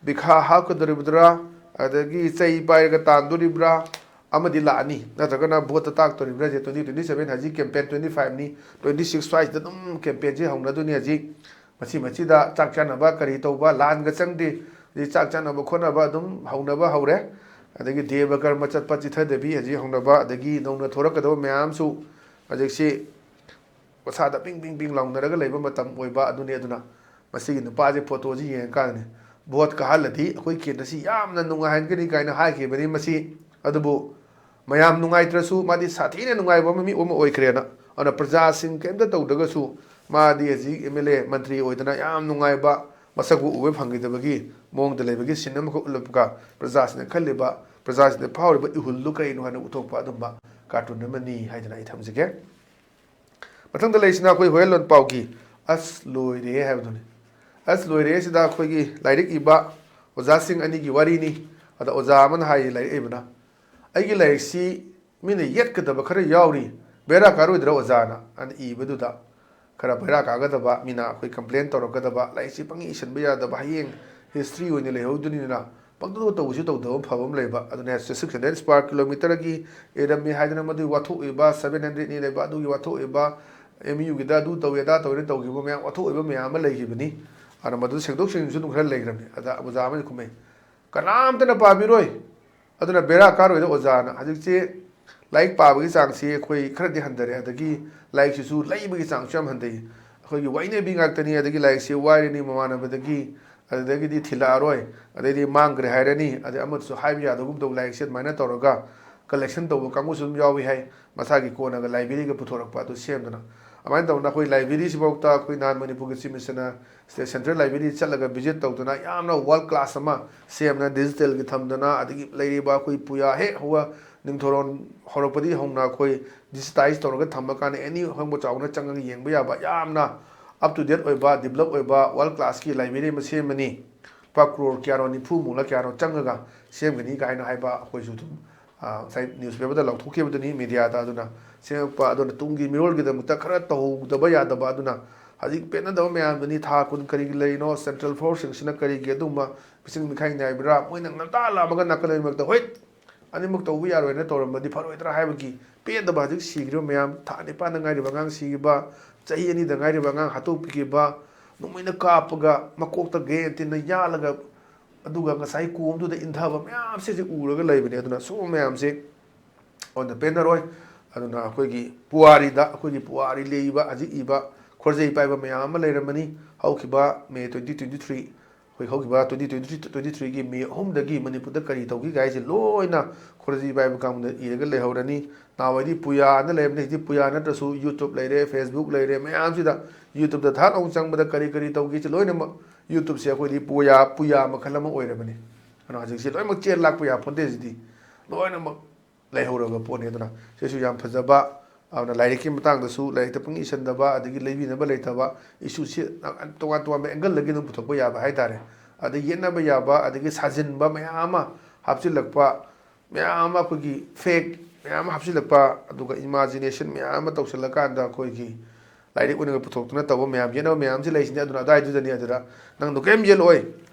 ꯄꯤꯈꯥ ꯍꯥꯞꯀꯗꯧꯔꯤꯕꯗꯨꯔꯥ, ꯑꯗꯒꯤ ꯆꯩ ꯄꯥꯏꯔꯒ ꯇꯥꯟꯗꯣꯔꯤꯕ꯭ꯔꯥ? ꯑꯃꯗꯤ ꯂꯥꯛꯑꯅꯤ, ꯅꯠꯇ꯭ꯔꯒꯅ ꯚꯣꯠꯇ ꯇꯥꯛꯇꯣꯔꯤꯕ꯭ꯔꯥ? ꯍꯧꯖꯤꯛ twenty twenty seven, ꯍꯧꯖꯤꯛ campaign twenty fiveꯅꯤ, twenty six ꯁ꯭ꯋꯥꯏꯁꯤꯗ ꯑꯗꯨꯝ campaignꯁꯤ ꯍꯧꯅꯗꯣꯏꯅꯤ꯫ ꯍꯧꯖꯤꯛ ꯃꯁꯤ ꯃꯁꯤꯗ ꯆꯥꯛ ꯆꯥꯅꯕ ꯀꯔꯤ ꯇꯧꯕ, ꯂꯥꯟꯒ ꯆꯪꯗꯦ꯫ ꯑꯗꯩ ꯆꯥꯛ ꯆꯥꯅꯕ ꯈꯣꯠꯅꯕ ꯑꯗꯨꯝ ꯍꯧꯅꯕ ꯍꯧꯔꯦ꯫ ꯑꯗꯒꯤ ꯗꯦꯕ ꯀꯔꯃ ꯆꯠꯄ ꯆꯤꯊꯗꯕꯤ ꯍꯧꯖꯤꯛ ꯍꯧꯅꯕ, ꯑꯗꯒꯤ ꯅꯧꯅ ꯊꯣꯔꯛꯀꯗꯕ ꯃꯌꯥꯝꯁꯨ ꯍꯧꯖꯤꯛꯁꯤ ꯃꯁꯥꯗ ꯄꯤꯡ ꯄꯤꯡ ꯄꯤꯡ ꯂꯥꯎꯅꯔꯒ ꯂꯩꯕ ꯃꯇꯝ ꯑꯣꯏꯕ ꯑꯗꯨꯅꯤ꯫ ꯑꯗꯨꯅ ꯃꯁꯤꯒꯤ ꯅꯨꯄꯥꯁꯦ ꯐꯣꯇꯣꯁꯤ ꯌꯦꯡꯉꯀꯥꯟꯗꯅꯤ, "ꯚꯣꯠ ꯀꯥꯍꯜꯂꯗꯤ ꯑꯩꯈꯣꯏ ꯀꯦꯟꯗ꯭ꯔꯁꯤ ꯌꯥꯝꯅ ꯅꯨꯡꯉꯥꯏꯍꯟꯒꯅꯤ" ꯀꯥꯏꯅ ꯍꯥꯏꯈꯤꯕꯅꯤ꯫ ꯃꯁꯤ ꯑꯗꯨꯕꯨ ꯃꯌꯥꯝ ꯅꯨꯡꯉꯥꯏꯇ꯭ꯔꯁꯨ ꯃꯥꯗꯤ ꯁꯥꯊꯤꯅ ꯅꯨꯡꯉꯥꯏꯕ ꯃꯤ ꯑꯃ ꯑꯣꯏꯈ꯭ꯔꯦꯅ꯫ ꯑꯗꯨꯅ ꯄ꯭ꯔꯖꯥꯁꯤꯡ ꯀꯩꯝꯇ ꯇꯧꯗ꯭ꯔꯒꯁꯨ ꯃꯥꯗꯤ ꯍꯧꯖꯤꯛ ꯑꯦꯝ ꯑꯦꯜ ꯑꯦ ꯃꯟꯇ꯭ꯔꯤ ꯑꯣꯏꯗꯅ ꯌꯥꯝ ꯅꯨꯡꯉꯥꯏꯕ, ꯃꯁꯛꯄꯨ ꯎꯕ ꯐꯪꯈꯤꯗꯕꯒꯤ ꯃꯑꯣꯡꯗ ꯂꯩꯕꯒꯤ ꯁꯤꯟ ꯑꯃꯈꯛ ꯎꯠꯂꯛꯄꯒ ꯄ꯭ꯔꯖꯥꯁꯤꯡꯅ ꯈꯜꯂꯤꯕ, ꯄ꯭ꯔꯖꯥꯁꯤꯡꯗ ꯐꯥꯎꯔꯤꯕ ꯏꯍꯨꯜꯗꯨ ꯀꯔꯤꯅꯣ ꯍꯥꯏꯅ ꯎꯠꯊꯣꯛꯄ ꯑꯗꯨꯝꯕ ꯀꯥꯔꯇꯨꯟ ꯑꯃꯅꯤ ꯍꯥꯏꯗꯅ ꯑꯩ ꯊꯝꯖꯒꯦ꯫ ꯃꯊꯪꯗ ꯂꯩꯔꯤꯁꯤꯅ ꯑꯩꯈꯣꯏ ꯍꯣꯌꯦꯜ ꯂꯣꯟꯄꯥꯎꯒꯤ "ꯑꯁ ꯂꯣꯏꯔꯦ" ꯍꯥꯏꯕꯗꯨꯅꯤ꯫ "ꯑꯁ ꯂꯣꯏꯔꯦ" ꯁꯤꯗ ꯑꯩꯈꯣꯏꯒꯤ ꯂꯥꯏꯔꯤꯛ ꯏꯕ ꯑꯣꯖꯥꯁꯤꯡ ꯑꯅꯤꯒꯤ ꯋꯥꯔꯤꯅꯤ꯫ ꯑꯗ ꯑꯣꯖꯥ ꯑꯃꯅ ꯍꯥꯏꯌꯦ, ꯂꯥꯏꯔꯤꯛ ꯏꯕꯅ, "ꯑꯩꯒꯤ ꯂꯥꯏꯔꯤꯛꯁꯤ ꯃꯤꯅ ꯌꯦꯠꯀꯗꯕ ꯈꯔ ꯌꯥꯎꯔꯤ, ꯕꯦꯔꯥ ꯀꯥꯔꯣꯏꯗ꯭ꯔꯥ ꯑꯣꯖꯥꯅ?" ꯑꯗ ꯏꯕꯗꯨꯗ ꯈꯔ ꯕꯦꯔꯥ ꯀꯥꯒꯗꯕ, ꯃꯤꯅ ꯑꯩꯈꯣꯏ ꯀꯝꯄ꯭ꯂꯦꯟ ꯇꯧꯔꯛꯀꯗꯕ, ꯂꯥꯏꯔꯤꯛꯁꯤ ꯄꯪꯏ ꯏꯁꯤꯟꯕ ꯌꯥꯗꯕ, ꯍꯌꯦꯡ ꯍꯤꯁꯇ꯭ꯔꯤ ꯑꯣꯏꯅ ꯂꯩꯍꯧꯗꯣꯏꯅꯤꯅ ꯄꯪꯇꯧꯗ ꯇꯧꯕꯁꯨ ꯇꯧꯗꯕ ꯑꯃ ꯐꯕ ꯑꯃ ꯂꯩꯕ꯫ ꯑꯗꯨꯅ six hundred per kilometerꯒꯤ ꯏꯔꯝꯃꯤ ꯍꯥꯏꯗꯅ ꯃꯗꯨꯒꯤ ꯋꯥꯊꯣꯛꯏꯕ, seven hundredꯅꯤ ꯂꯩꯕ ꯑꯗꯨꯒꯤ ꯋꯥꯊꯣꯛꯏꯕ, MUꯒꯤꯗ ꯑꯗꯨ ꯇꯧꯏ ꯑꯗꯥ ꯇꯧꯏꯅ ꯇꯧꯈꯤꯕ ꯃꯌꯥꯝ, ꯋꯥꯊꯣꯛꯏꯕ ꯃꯌꯥꯝ ꯑꯃ ꯂꯩꯈꯤꯕꯅꯤ꯫ ꯑꯗꯨꯅ ꯃꯗꯨ ꯁꯦꯡꯗꯣꯛ ꯁꯦꯡꯖꯤꯟꯁꯨ ꯑꯗꯨꯝ ꯈꯔ ꯂꯩꯈ꯭ꯔꯕꯅꯤ꯫ ꯑꯗ ꯑꯣꯖꯥ ꯑꯃꯅ ꯈꯨꯝꯃꯦ, "ꯀꯅꯥꯝꯇꯅ ꯄꯥꯕꯤꯔꯣꯏ, ꯑꯗꯨꯅ ꯕꯦꯔꯥ ꯀꯥꯔꯣꯏꯗ ꯑꯣꯖꯥꯅ"꯫ ꯍꯧꯖꯤꯛꯁꯦ ꯂꯥꯏꯔꯤꯛ ꯄꯥꯕꯒꯤ ꯆꯥꯡꯁꯤ ꯑꯩꯈꯣꯏ ꯈꯔꯗꯤ ꯍꯟꯊꯔꯦ, ꯑꯗꯒꯤ ꯂꯥꯏꯔꯤꯛꯁꯤꯁꯨ ꯂꯩꯕꯒꯤ ꯆꯥꯡꯁꯨ ꯌꯥꯝ ꯍꯟꯊꯩ꯫ ꯑꯩꯈꯣꯏꯒꯤ ꯋꯥꯏꯅꯕꯤ ꯉꯥꯛꯇꯅꯤ, ꯑꯗꯒꯤ ꯂꯥꯏꯔꯤꯛꯁꯦ ꯋꯥꯏꯔꯅꯤ ꯃꯃꯥꯟꯅꯕꯗꯒꯤ, ꯑꯗꯨꯗꯒꯤꯗꯤ ꯊꯤꯜꯂꯛꯑꯔꯣꯏ, ꯑꯗꯩꯗꯤ ꯃꯥꯡꯈ꯭ꯔꯦ ꯍꯥꯏꯔꯅꯤ, ꯑꯗꯩ ꯑꯃꯗꯁꯨ ꯍꯥꯏꯕ ꯌꯥꯗꯒꯨꯝ ꯇꯧ꯫ ꯂꯥꯏꯔꯤꯛꯁꯦ ꯑꯗꯨꯃꯥꯏꯅ ꯇꯧꯔꯒ collection ꯇꯧꯕ ꯀꯥꯡꯕꯨꯁꯨ ꯑꯗꯨꯝ ꯌꯥꯎꯏ ꯍꯥꯏ, ꯃꯁꯥꯒꯤ ꯀꯣꯟꯅꯒ libraryꯒ ꯄꯨꯊꯣꯔꯛꯄ ꯑꯗꯨ ꯁꯦꯝꯗꯅ꯫ ꯑꯗꯨꯃꯥꯏꯅ ꯇꯧꯗꯅ ꯑꯩꯈꯣꯏ libraryꯁꯤꯐꯥꯎꯗ ꯑꯩꯈꯣꯏ ꯅꯍꯥꯟ ꯃꯅꯤꯄꯨꯔꯒꯤ Chief Ministerꯅ State Central Library ꯆꯠꯂꯒ visit ꯇꯧꯗꯅ ꯌꯥꯝꯅ world class ꯑꯃ ꯁꯦꯝꯗꯅ, digitalꯒꯤ ꯊꯝꯗꯅ, ꯑꯗꯒꯤ ꯂꯩꯔꯤꯕ ꯑꯩꯈꯣꯏ ꯄꯨꯌꯥ ꯍꯦꯛ ꯍꯧꯕ ꯅꯤꯡꯊꯧꯔꯣꯟ ꯍꯧꯔꯛꯄꯗꯒꯤ ꯍꯧꯅ ꯑꯩꯈꯣꯏ digitize ꯇꯧꯔꯒ ꯊꯝꯃꯀꯥꯟꯗ any ꯑꯍꯣꯡꯕ ꯆꯥꯎꯅ ꯆꯪꯉꯒ ꯌꯦꯡꯕ ꯌꯥꯕ ꯌꯥꯝꯅ up to date ꯑꯣꯏꯕ, develop ꯑꯣꯏꯕ, world classꯀꯤ library ꯑꯃ ꯁꯦꯝꯃꯅꯤ꯫ ꯂꯨꯄꯥ crore ꯀꯌꯥꯅꯣ, ꯅꯤꯐꯨꯃꯨꯛꯂ ꯀꯌꯥꯅꯣ ꯆꯪꯉꯒ ꯁꯦꯝꯒꯅꯤ ꯀꯥꯏꯅ ꯍꯥꯏꯕ ꯑꯩꯈꯣꯏꯁꯨ ꯑꯗꯨꯝ, ꯑ, ꯉꯁꯥꯏ newspaperꯗ ꯂꯥꯎꯊꯣꯛꯈꯤꯕꯗꯨꯅꯤ, mediaꯗ꯫ ꯑꯗꯨꯅ ꯁꯦꯝꯃꯛꯄ ꯑꯗꯨꯅ ꯇꯨꯡꯒꯤ ꯃꯤꯔꯣꯜꯒꯤꯗꯃꯛꯇ ꯈꯔ ꯇꯧꯍꯧꯗꯕ ꯌꯥꯗꯕ꯫ ꯑꯗꯨꯅ ꯍꯧꯖꯤꯛ ꯄꯦꯟꯅꯗꯕ ꯃꯌꯥꯝꯗꯨꯅꯤ, ꯊꯥ ꯀꯨꯟ ꯀꯔꯤꯒꯤ ꯂꯩꯔꯤꯅꯣ, central forceꯁꯤꯡꯁꯤꯅ ꯀꯔꯤꯒꯤ ꯑꯗꯨꯒꯨꯝꯕ ꯃꯤꯆꯪ ꯃꯤꯈꯥꯏ ꯅꯥꯏꯕ꯭ꯔꯥ, ꯃꯣꯏꯅ ꯉꯟꯇꯥ ꯂꯥꯛꯑꯝꯃꯒ ꯅꯥꯀꯜ ꯑꯅꯤꯃꯛꯇ, "ꯍꯣꯏ, ꯑꯅꯤꯃꯛ ꯇꯧꯕ ꯌꯥꯔꯣꯏꯅ ꯇꯧꯔꯝꯕꯗꯤ ꯐꯔꯣꯏꯗ꯭ꯔꯥ?" ꯍꯥꯏꯕꯒꯤ ꯄꯦꯟꯗꯕ꯫ ꯍꯧꯖꯤꯛ ꯁꯤꯈ꯭ꯔꯤꯕ ꯃꯌꯥꯝ, ꯊꯥ ꯅꯤꯄꯥꯟꯗ ꯉꯥꯏꯔꯤꯕ ꯑꯉꯥꯡ ꯁꯤꯈꯤꯕ, ꯆꯍꯤ ꯑꯅꯤꯗ ꯉꯥꯏꯔꯤꯕ ꯑꯉꯥꯡ ꯍꯥꯠꯇꯣꯛꯄꯤꯈꯤꯕ, ꯅꯣꯡꯃꯩꯅ ꯀꯥꯞꯄꯒ ꯃꯀꯣꯛꯇ grenade ꯇꯤꯟꯅ ꯌꯥꯜꯂꯒ, ꯑꯗꯨꯒ ꯉꯁꯥꯏ ꯀꯣꯝꯗꯨꯗ ꯏꯟꯊꯕ ꯃꯌꯥꯝꯁꯤꯁꯨ ꯎꯔꯒ ꯂꯩꯕꯅꯦ꯫ ꯑꯗꯨꯅ ꯁꯨꯝꯕ ꯃꯌꯥꯝꯁꯦ ꯑꯣꯟꯅ ꯄꯦꯟꯅꯔꯣꯏ꯫ ꯑꯗꯨꯅ ꯑꯩꯈꯣꯏꯒꯤ ꯄꯨꯋꯥꯔꯤꯗ, ꯑꯩꯈꯣꯏꯒꯤ ꯄꯨꯋꯥꯔꯤ ꯂꯩꯔꯤꯕ, ꯍꯧꯖꯤꯛ ꯏꯕ ꯈꯣꯔꯖꯩ ꯄꯥꯏꯕ ꯃꯌꯥꯝ ꯑꯃ ꯂꯩꯔꯝꯃꯅꯤ꯫ ꯍꯧꯈꯤꯕ May twenty twenty three, ꯑꯩꯈꯣꯏ ꯍꯧꯈꯤꯕ twenty twenty three, twenty three ꯒꯤ May ꯑꯍꯨꯝꯗꯒꯤ ꯃꯅꯤꯄꯨꯔꯗ ꯀꯔꯤ ꯇꯧꯈꯤꯒꯦ ꯍꯥꯏꯁꯦ ꯂꯣꯏꯅ ꯈꯣꯔꯖꯩ ꯄꯥꯏꯕ ꯀꯥꯡꯕꯨꯗ ꯏꯔꯒ ꯂꯩꯍꯧꯔꯅꯤ꯫ ꯅꯍꯥꯟꯋꯥꯏꯗꯤ ꯄꯨꯌꯥꯅ ꯂꯩꯔꯝꯕꯅꯤ, ꯍꯧꯖꯤꯛꯇꯤ ꯄꯨꯌꯥ ꯅꯠꯇ꯭ꯔꯁꯨ YouTube ꯂꯩꯔꯦ, Facebook ꯂꯩꯔꯦ, ꯃꯌꯥꯝꯁꯤꯗ YouTubeꯇ ꯊꯥꯛ ꯑꯃꯨꯛ ꯆꯪꯕꯗ ꯀꯔꯤ ꯀꯔꯤ ꯇꯧꯈꯤꯁꯦ ꯂꯣꯏꯅꯃꯛ YouTubeꯁꯦ ꯑꯩꯈꯣꯏꯗꯤ ꯄꯨꯌꯥ, ꯄꯨꯌꯥ ꯃꯈꯜ ꯑꯃ ꯑꯣꯏꯔꯕꯅꯤ꯫ ꯑꯗꯨꯅ ꯍꯧꯖꯤꯛꯁꯦ ꯂꯣꯏꯅꯃꯛ ꯆꯦꯟ ꯂꯥꯛꯄ ꯌꯥꯄꯣꯟꯇꯦ, ꯍꯧꯖꯤꯛꯇꯤ ꯂꯣꯏꯅꯃꯛ ꯂꯩꯍꯧꯔꯕ ꯄꯣꯠꯅꯤ꯫ ꯑꯗꯨꯅ ꯁꯤꯁꯨ ꯌꯥꯝ ꯐꯖꯕ, ꯑꯗꯨꯅ ꯂꯥꯏꯔꯤꯛꯀꯤ ꯃꯇꯥꯡꯗꯁꯨ ꯂꯥꯏꯔꯤꯛꯇ ꯄꯨꯛꯅꯤꯡ ꯏꯁꯟꯗꯕ, ꯑꯗꯒꯤ ꯂꯩꯕꯤꯅꯕ ꯂꯩꯇꯕ, issueꯁꯤ ꯇꯣꯉꯥꯟ ꯇꯣꯉꯥꯟꯕ angleꯗꯒꯤ ꯑꯗꯨꯝ ꯄꯨꯊꯣꯛꯄ ꯌꯥꯕ ꯍꯥꯏꯇꯥꯔꯦ꯫ ꯑꯗꯒꯤ ꯌꯦꯠꯅꯕ ꯌꯥꯕ, ꯑꯗꯒꯤ ꯁꯥꯖꯤꯟꯕ ꯃꯌꯥꯝ ꯑꯃ ꯍꯥꯞꯆꯤꯜꯂꯛꯄ, ꯃꯌꯥꯝ ꯑꯃ ꯑꯩꯈꯣꯏꯒꯤ fake ꯃꯌꯥꯝ ꯑꯃ ꯍꯥꯞꯆꯤꯜꯂꯛꯄ, ꯑꯗꯨꯒ imagination ꯃꯌꯥꯝ ꯑꯃ ꯇꯧꯁꯤꯜꯂꯀꯥꯟꯗ ꯑꯩꯈꯣꯏꯒꯤ ꯂꯥꯏꯔꯤꯛ ꯑꯣꯏꯅ ꯄꯨꯊꯣꯛꯇꯨꯅ ꯇꯧꯕ ꯃꯌꯥꯝ, ꯌꯦꯠꯅꯕ ꯃꯌꯥꯝꯁꯤ ꯂꯩꯁꯤꯅꯤ꯫ ꯑꯗꯨꯅ ꯑꯗꯨꯋꯥꯏꯗꯨꯗꯅꯤ, ꯑꯗꯨꯗ ꯅꯪꯗꯣ ꯀꯔꯤꯝ ꯌꯦꯠꯂꯣꯏ,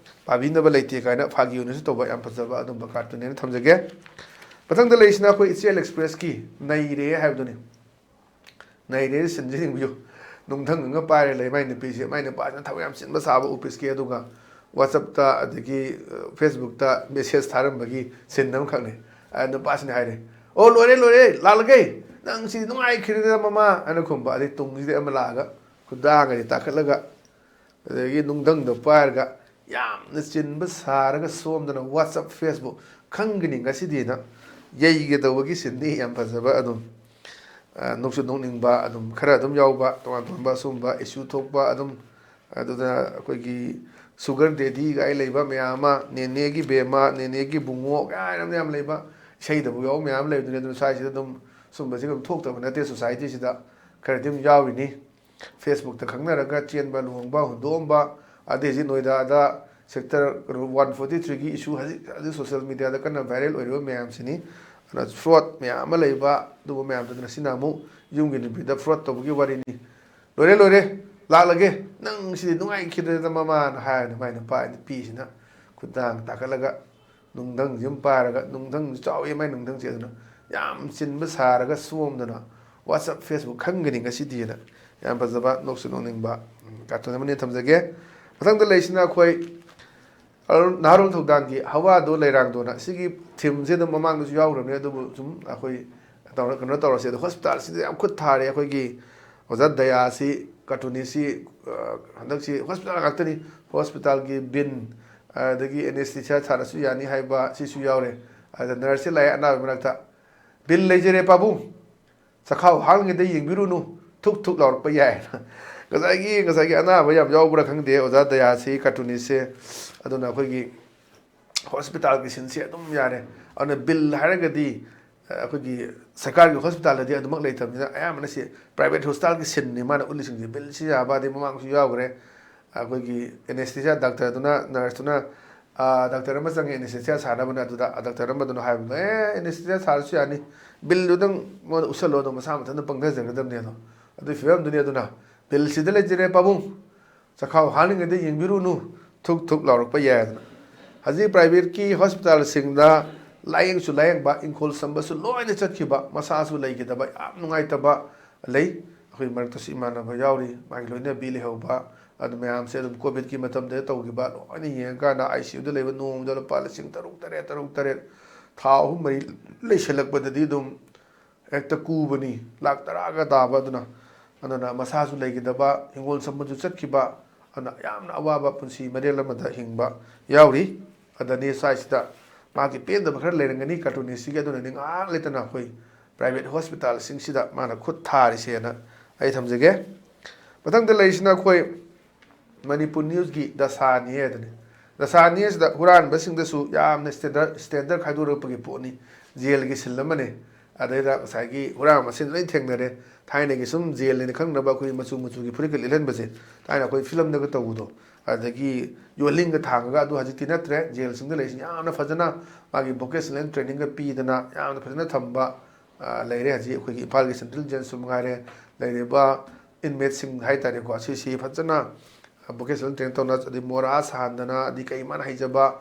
ꯄꯥꯕꯤꯅꯕ ꯂꯩꯇꯦ ꯀꯥꯏꯅ ꯐꯥꯒꯤ ꯑꯣꯏꯅꯁꯨ ꯇꯧꯕ ꯌꯥꯝ ꯐꯖꯕ ꯑꯗꯨꯝꯕ ꯀꯥꯔꯇꯨꯟꯅꯦꯅ ꯊꯝꯖꯒꯦ꯫ ꯃꯊꯪꯗ ꯂꯩꯔꯤꯁꯤꯅ ꯑꯩꯈꯣꯏ ꯏꯆꯦꯜ ꯑꯦꯛꯁꯄ꯭ꯔꯦꯁꯀꯤ ꯅꯩꯔꯦ ꯍꯥꯏꯕꯗꯨꯅꯤ꯫ ꯅꯩꯔꯦ ꯁꯤꯟꯁꯤ ꯌꯦꯡꯕꯤꯌꯨ꯫ ꯅꯨꯡꯊꯪ ꯑꯃ ꯄꯥꯏꯔꯦ ꯂꯩ ꯃꯥꯏ ꯅꯨꯄꯤꯁꯦ, ꯃꯥꯏ ꯅꯨꯄꯥꯁꯤꯅ ꯊꯕꯛ ꯌꯥꯝ ꯆꯤꯟꯕ ꯁꯥꯕ ꯑꯣꯐꯤꯁꯀꯤ, ꯑꯗꯨꯒ WhatsApp-ꯇ ꯑꯗꯒꯤ, ꯑ, Facebook-ꯇ ꯃꯦꯁꯦꯖ ꯊꯥꯔꯝꯕꯒꯤ ꯁꯤꯟ ꯑꯃꯈꯛꯅꯤ꯫ ꯑ, ꯅꯨꯄꯥꯁꯤꯅ ꯍꯥꯏꯔꯦ, "ꯑꯣ, ꯂꯣꯏꯔꯦ, ꯂꯣꯏꯔꯦ, ꯂꯥꯛꯂꯒꯦ, ꯅꯪ ꯁꯤ ꯅꯨꯡꯉꯥꯏꯈꯤꯗ꯭ꯔꯦꯗ ꯃꯃꯥ" ꯍꯥꯏꯅ ꯈꯨꯝꯕ꯫ ꯑꯗꯩ ꯇꯨꯡꯁꯤꯗ ꯑꯃ ꯂꯥꯛꯑꯒ ꯈꯨꯗꯥꯡꯒꯁꯦ ꯇꯥꯈꯠꯂꯒ, ꯑꯗꯒꯤ ꯅꯨꯡꯊꯪꯗꯣ ꯄꯥꯏꯔꯒ ꯌꯥꯝꯅ ꯆꯤꯟꯕ ꯁꯥꯔꯒ ꯁꯣꯝꯗꯅ WhatsApp, Facebook ꯈꯪꯒꯅꯤ ꯉꯁꯤꯗꯤꯅ ꯌꯩꯒꯗꯧꯕꯒꯤ ꯁꯤꯟꯗꯤ ꯌꯥꯝ ꯐꯖꯕ, ꯑꯗꯨꯝ, ꯑ, ꯅꯣꯛꯁꯨ ꯅꯣꯛꯅꯤꯡꯕ, ꯑꯗꯨꯝ ꯈꯔ ꯑꯗꯨꯝ ꯌꯥꯎꯕ, ꯇꯣꯉꯥꯟ ꯇꯣꯉꯥꯟꯕ ꯑꯁꯨꯝꯕ issue ꯊꯣꯛꯄ ꯑꯗꯨꯝ, ꯑꯗꯨꯗ ꯑꯩꯈꯣꯏꯒꯤ sugar daddy ꯒꯥꯏ ꯂꯩꯕ ꯃꯌꯥꯝ ꯑꯃ, ꯅꯦꯅꯦꯒꯤ ꯕꯦꯝꯃ, ꯅꯦꯅꯦꯒꯤ ꯕꯨꯡꯉꯣ ꯀꯥꯏꯅ ꯃꯌꯥꯝ ꯂꯩꯕ, ꯏꯁꯩꯗꯕꯨ ꯌꯥꯎꯕ ꯃꯌꯥꯝ ꯂꯩꯕꯗꯨꯅꯤ꯫ ꯑꯗꯨꯅ ꯁ꯭ꯋꯥꯏꯁꯤꯗ ꯑꯗꯨꯝ ꯁꯨꯝꯕꯁꯤ ꯑꯗꯨꯝ ꯊꯣꯛꯇꯕ ꯅꯠꯇꯦ, society-ꯁꯤꯗ ꯈꯔꯗꯤ ꯑꯗꯨꯝ ꯌꯥꯎꯔꯤꯅꯤ꯫ Facebook-ꯇ ꯈꯪꯅꯔꯒ ꯆꯦꯟꯕ, ꯂꯨꯍꯣꯡꯕ, ꯍꯨꯟꯗꯣꯛꯑꯝꯕ, ꯑꯗꯩ ꯍꯧꯖꯤꯛ ꯅꯣꯏꯗꯥꯗ sector one forty three-ꯒꯤ issue ꯍꯧꯖꯤꯛ, ꯍꯧꯖꯤꯛ social media-ꯗ ꯀꯟꯅ viral ꯑꯣꯏꯔꯤꯕ ꯃꯌꯥꯝꯁꯤꯅꯤ꯫ ꯑꯗꯨꯅ fraud ꯃꯌꯥꯝ ꯑꯃ ꯂꯩꯕ, ꯑꯗꯨꯒꯨꯝꯕ ꯃꯌꯥꯝꯗꯨꯅ ꯁꯤꯅ ꯑꯃꯨꯛ ꯌꯨꯝꯒꯤ ꯅꯨꯄꯤꯗ fraud ꯇꯧꯕꯒꯤ ꯋꯥꯔꯤꯅꯤ꯫ "ꯂꯣꯏꯔꯦ, ꯂꯣꯏꯔꯦ, ꯂꯥꯛꯂꯒꯦ, ꯅꯪ ꯁꯤꯗꯤ ꯅꯨꯡꯉꯥꯏꯈꯤꯗ꯭ꯔꯦꯗ ꯃꯃꯥꯅ" ꯍꯥꯏꯔꯅꯤ ꯃꯥꯏ ꯅꯨꯄꯥ ꯅꯨꯄꯤꯁꯤꯅ ꯈꯨꯗꯥꯡ ꯇꯥꯈꯠꯂꯒ꯫ ꯅꯨꯡꯊꯪꯁꯤ ꯑꯃ ꯄꯥꯏꯔꯒ, ꯅꯨꯡꯊꯪꯁꯤ ꯆꯥꯎꯋꯤ ꯃꯥꯏ ꯅꯨꯡꯊꯪꯁꯦ, ꯑꯗꯨꯅ ꯌꯥꯝ ꯆꯤꯟꯕ ꯁꯥꯔꯒ ꯁꯣꯝꯗꯅ WhatsApp, Facebook ꯈꯪꯒꯅꯤ ꯉꯁꯤꯗꯤꯅ ꯌꯥꯝ ꯐꯖꯕ ꯅꯣꯛꯁꯨ ꯅꯣꯛꯅꯤꯡꯕ, ꯎꯝ, ꯀꯥꯔꯇꯨꯟ ꯑꯃꯅꯤ ꯊꯝꯖꯒꯦ꯫ ꯃꯊꯪꯗ ꯂꯩꯔꯤꯁꯤꯅ ꯑꯩꯈꯣꯏ ꯑꯔꯨꯟ, ꯅꯍꯥꯔꯣꯜ ꯊꯧꯗꯥꯡꯒꯤ ꯍꯋꯥꯗꯣ ꯂꯩꯔꯥꯡꯗꯣꯅ꯫ ꯁꯤꯒꯤ ꯊꯤꯝꯁꯦ ꯑꯗꯨꯝ ꯃꯃꯥꯡꯗꯁꯨ ꯌꯥꯎꯈ꯭ꯔꯕꯅꯤ, ꯑꯗꯨꯕꯨ ꯁꯨꯝ ꯑꯩꯈꯣꯏ ꯇꯧꯔ-, ꯀꯩꯅꯣ ꯇꯧꯔꯁꯦ꯫ ꯑꯗꯣ ꯍꯣꯁꯄꯤꯇꯥꯜꯁꯤꯗ ꯌꯥꯝ ꯈꯨꯠ ꯊꯥꯔꯦ ꯑꯩꯈꯣꯏꯒꯤ ꯑꯣꯖꯥ ꯗꯌꯥꯁꯤ, ꯀꯥꯔꯇꯨꯅꯤꯁꯁꯤ, ꯑ, ꯍꯟꯗꯛꯁꯤ ꯍꯣꯁꯄꯤꯇꯥꯜ ꯉꯥꯛꯇꯅꯤ꯫ ꯍꯣꯁꯄꯤꯇꯥꯜꯒꯤ ꯕꯤꯟ, ꯑꯗꯒꯤ ꯑꯦꯅꯦꯁꯊꯤꯁꯤꯌꯥ ꯊꯥꯔꯁꯨ ꯌꯥꯅꯤ ꯍꯥꯏꯕ ꯁꯤꯁꯨ ꯌꯥꯎꯔꯦ꯫ ꯑꯗ ꯅꯔꯁꯁꯦ ꯂꯥꯛꯑꯦ ꯑꯅꯥꯕꯒꯤ ꯃꯔꯛꯇ, "ꯕꯤꯜ ꯂꯩꯖꯔꯦ ꯄꯥꯕꯨꯡ, ꯆꯈꯥꯎ ꯍꯥꯡꯂꯤꯉꯩꯗ ꯌꯦꯡꯕꯤꯔꯨꯅꯨ, ꯊꯨꯛ ꯊꯨꯛ ꯂꯥꯎꯔꯛꯄ ꯌꯥꯏ"꯫ ꯉꯁꯥꯏꯒꯤ, ꯉꯁꯥꯏꯒꯤ ꯑꯅꯥꯕ ꯌꯥꯝ ꯌꯥꯎꯕ꯭ꯔꯥ ꯈꯪꯗꯦ ꯑꯣꯖꯥ ꯗꯌꯥꯁꯤ, ꯀꯥꯔꯇꯨꯅꯤꯁꯁꯦ꯫ ꯑꯗꯨꯅ ꯑꯩꯈꯣꯏꯒꯤ ꯍꯣꯁꯄꯤꯇꯥꯜꯒꯤ ꯁꯤꯟꯁꯦ ꯑꯗꯨꯝ ꯌꯥꯔꯦ꯫ ꯑꯗꯨꯅ ꯕꯤꯜ ꯍꯥꯏꯔꯒꯗꯤ, ꯑ, ꯑꯩꯈꯣꯏꯒꯤ ꯁꯔꯀꯥꯔꯒꯤ ꯍꯣꯁꯄꯤꯇꯥꯜꯗꯗꯤ ꯑꯗꯨꯃꯛ ꯂꯩꯇꯕꯅꯤꯅ, ꯑꯌꯥꯝꯕꯅ ꯁꯤ ꯄ꯭ꯔꯥꯏꯚꯦꯠ ꯍꯣꯁꯄꯤꯇꯥꯜꯒꯤ ꯁꯤꯟꯅꯤ ꯃꯥꯅ ꯎꯠꯂꯤꯁꯤꯡꯁꯦ꯫ ꯕꯤꯜꯁꯤ ꯌꯥꯕ, ꯑꯗꯩ ꯃꯃꯥꯡꯁꯨ ꯌꯥꯎꯈ꯭ꯔꯦ꯫ ꯑꯩꯈꯣꯏꯒꯤ ꯑꯦꯅꯦꯁꯊꯤꯁꯤꯌꯥ ꯗꯥꯛꯇꯔꯗꯨꯅ, ꯅꯔꯁꯇꯨꯅ, ꯑ, ꯗꯥꯛꯇꯔ ꯑꯃ ꯆꯪꯉꯦ ꯑꯦꯅꯦꯁꯊꯤꯁꯤꯌꯥ ꯁꯥꯅꯕꯅ, ꯑꯗꯨꯗ ꯗꯥꯛꯇꯔ ꯑꯃꯗꯨꯅ ꯍꯥꯏꯕꯗꯣ, "ꯑꯦ, ꯑꯦꯅꯦꯁꯊꯤꯁꯤꯌꯥ ꯁꯥꯔꯁꯨ ꯌꯥꯅꯤ, ꯕꯤꯜꯗꯨꯗꯪ ꯃꯉꯣꯟꯗ ꯎꯠꯁꯜꯂꯣ, ꯑꯗꯨꯝ ꯃꯁꯥ ꯃꯊꯟꯇ ꯄꯪꯊꯖꯒꯗꯕꯅꯦ" ꯑꯗꯣ꯫ ꯑꯗꯨꯒꯤ ꯐꯤꯕꯝꯗꯨꯅꯤ꯫ ꯑꯗꯨꯅ ꯕꯤꯜꯁꯤꯗ ꯂꯩꯖꯔꯦ ꯄꯥꯕꯨꯡ, ꯆꯈꯥꯎ ꯍꯥꯡꯂꯤꯉꯩꯗ ꯌꯦꯡꯕꯤꯔꯨꯅꯨ, ꯊꯨꯛ ꯊꯨꯛ ꯂꯥꯎꯔꯛꯄ ꯌꯥꯏꯗꯅ꯫ ꯍꯧꯖꯤꯛ ꯄ꯭ꯔꯥꯏꯚꯦꯠꯀꯤ ꯍꯣꯁꯄꯤꯇꯥꯜꯁꯤꯡꯗ ꯂꯥꯏꯌꯦꯡꯁꯨ ꯂꯥꯏꯌꯦꯡꯕ, ꯏꯪꯈꯣꯜ ꯁꯝꯕꯁꯨ ꯂꯣꯏꯅ ꯆꯠꯈꯤꯕ, ꯃꯁꯥꯁꯨ ꯂꯩꯈꯤꯗꯕ, ꯌꯥꯝ ꯅꯨꯡꯉꯥꯏꯇꯕ ꯂꯩ꯫ ꯑꯩꯈꯣꯏ ꯃꯔꯛꯇꯁꯨ ꯏꯃꯥꯟꯅꯕ ꯌꯥꯎꯔꯤ, ꯃꯥꯒꯤ ꯂꯣꯏꯅꯕꯤ ꯂꯩꯍꯧꯕ꯫ ꯑꯗꯨ ꯃꯌꯥꯝꯁꯦ ꯑꯗꯨꯝ ꯀꯣꯚꯤꯗꯀꯤ ꯃꯇꯝꯗ ꯇꯧꯈꯤꯕ ꯂꯣꯏꯅ ꯌꯦꯡꯉꯀꯥꯟꯗ ꯑꯥꯏ ꯁꯤ ꯌꯨꯗ ꯂꯩꯕ ꯅꯣꯡꯃꯗ ꯂꯨꯄꯥ ꯂꯤꯁꯤꯡ ꯇꯔꯨꯛ ꯇꯔꯦꯠ, ꯇꯔꯨꯛ ꯇꯔꯦꯠ, ꯊꯥ ꯑꯍꯨꯝ ꯃꯔꯤ ꯂꯩꯁꯜꯂꯛꯄꯗꯗꯤ ꯑꯗꯨꯝ ꯍꯦꯛꯇ ꯀꯨꯕꯅꯤ, ꯂꯥꯛ ꯇꯔꯥꯒ ꯇꯥꯕ꯫ ꯑꯗꯨꯅ, ꯑꯗꯨꯅ ꯃꯁꯥꯁꯨ ꯂꯩꯈꯤꯗꯕ, ꯍꯤꯡꯒꯣꯜ ꯁꯝꯕꯁꯨ ꯆꯠꯈꯤꯕ, ꯑꯗꯨꯅ ꯌꯥꯝꯅ ꯑꯋꯥꯕ ꯄꯨꯟꯁꯤ ꯃꯔꯦꯜ ꯑꯃꯗ ꯍꯤꯡꯕ ꯌꯥꯎꯔꯤ꯫ ꯑꯗꯅꯤ ꯁ꯭ꯋꯥꯏꯁꯤꯗ ꯃꯥꯒꯤ ꯄꯦꯟꯗꯕ ꯈꯔ ꯂꯩꯔꯝꯒꯅꯤ ꯀꯥꯔꯇꯨꯅꯤꯁꯁꯤꯒꯤ, ꯑꯗꯨꯅꯅꯤ ꯉꯥꯏꯍꯥꯛ ꯂꯩꯇꯅ ꯑꯩꯈꯣꯏ ꯄ꯭ꯔꯥꯏꯚꯦꯠ ꯍꯣꯁꯄꯤꯇꯥꯜꯁꯤꯡꯁꯤꯗ ꯃꯥꯅ ꯈꯨꯠ ꯊꯥꯔꯤꯁꯦꯅ ꯑꯩ ꯊꯝꯖꯒꯦ꯫ ꯃꯊꯪꯗ ꯂꯩꯔꯤꯁꯤꯅ ꯑꯩꯈꯣꯏ ꯃꯅꯤꯄꯨꯔ ꯅ꯭ꯌꯨꯁꯀꯤ ꯗꯁꯥꯅꯤ ꯍꯥꯏꯗꯨꯅꯤ꯫ ꯗꯁꯥꯅꯤ ꯑꯁꯤꯗ ꯍꯨꯔꯥꯟꯕꯁꯤꯡꯗꯁꯨ ꯌꯥꯝꯅ ꯁ꯭ꯇꯦꯟꯗꯔ, ꯁ꯭ꯇꯦꯟꯗꯔ ꯈꯥꯏꯗꯣꯔꯛꯄꯒꯤ ꯄꯣꯠꯅꯤ, ꯖꯦꯜꯒꯤ ꯁꯤꯜ ꯑꯃꯅꯤ꯫ ꯑꯗꯩꯗ ꯉꯁꯥꯏꯒꯤ ꯍꯨꯔꯥꯟꯕ ꯃꯁꯦꯟ ꯂꯣꯏ ꯊꯦꯡꯅꯔꯦ꯫ ꯊꯥꯏꯅꯒꯤ ꯁꯨꯝ ꯖꯦꯜꯅꯦꯅ ꯈꯪꯅꯕ ꯑꯩꯈꯣꯏ ꯃꯆꯨ ꯃꯆꯨꯒꯤ ꯐꯨꯔꯤꯠꯀ ꯂꯤꯠꯍꯟꯕꯁꯦ, ꯊꯥꯏꯅ ꯑꯩꯈꯣꯏ ꯐꯤꯂꯝꯗꯒ ꯇꯧꯕꯗꯣ, ꯑꯗꯒꯤ ꯌꯣꯠꯂꯤꯡꯒ ꯊꯥꯡꯉꯒ, ꯑꯗꯨ ꯍꯧꯖꯤꯛꯇꯤ ꯅꯠꯇ꯭ꯔꯦ꯫ ꯖꯦꯜꯁꯤꯡꯗ ꯂꯩꯔꯤꯁꯤ ꯌꯥꯝꯅ ꯐꯖꯅ ꯃꯥꯒꯤ ꯚꯣꯀꯦꯁꯅꯦꯜ ꯇ꯭ꯔꯦꯅꯤꯡꯒ ꯄꯤꯗꯅ ꯌꯥꯝꯅ ꯐꯖꯅ ꯊꯝꯕ, ꯑ, ꯂꯩꯔꯦ꯫ ꯍꯧꯖꯤꯛ ꯑꯩꯈꯣꯏꯒꯤ ꯏꯝꯐꯥꯜꯒꯤ ꯁꯦꯟꯇ꯭ꯔꯦꯜ ꯖꯦꯜꯁꯨ ꯃꯉꯥꯏꯔꯦ, ꯂꯩꯔꯤꯕ ꯏꯟꯃꯦꯠꯁꯤꯡ ꯍꯥꯏ ꯇꯥꯔꯦꯀꯣ, ꯑꯁꯤꯁꯤ ꯐꯖꯅ ꯚꯣꯀꯦꯁꯅꯦꯜ ꯇ꯭ꯔꯦꯅꯤꯡ ꯇꯧꯅ, ꯑꯗꯩ ꯃꯣꯔꯥ ꯁꯥꯍꯟꯗꯅ, ꯑꯗꯩ ꯀꯩ ꯃꯥꯅ ꯍꯩꯖꯕ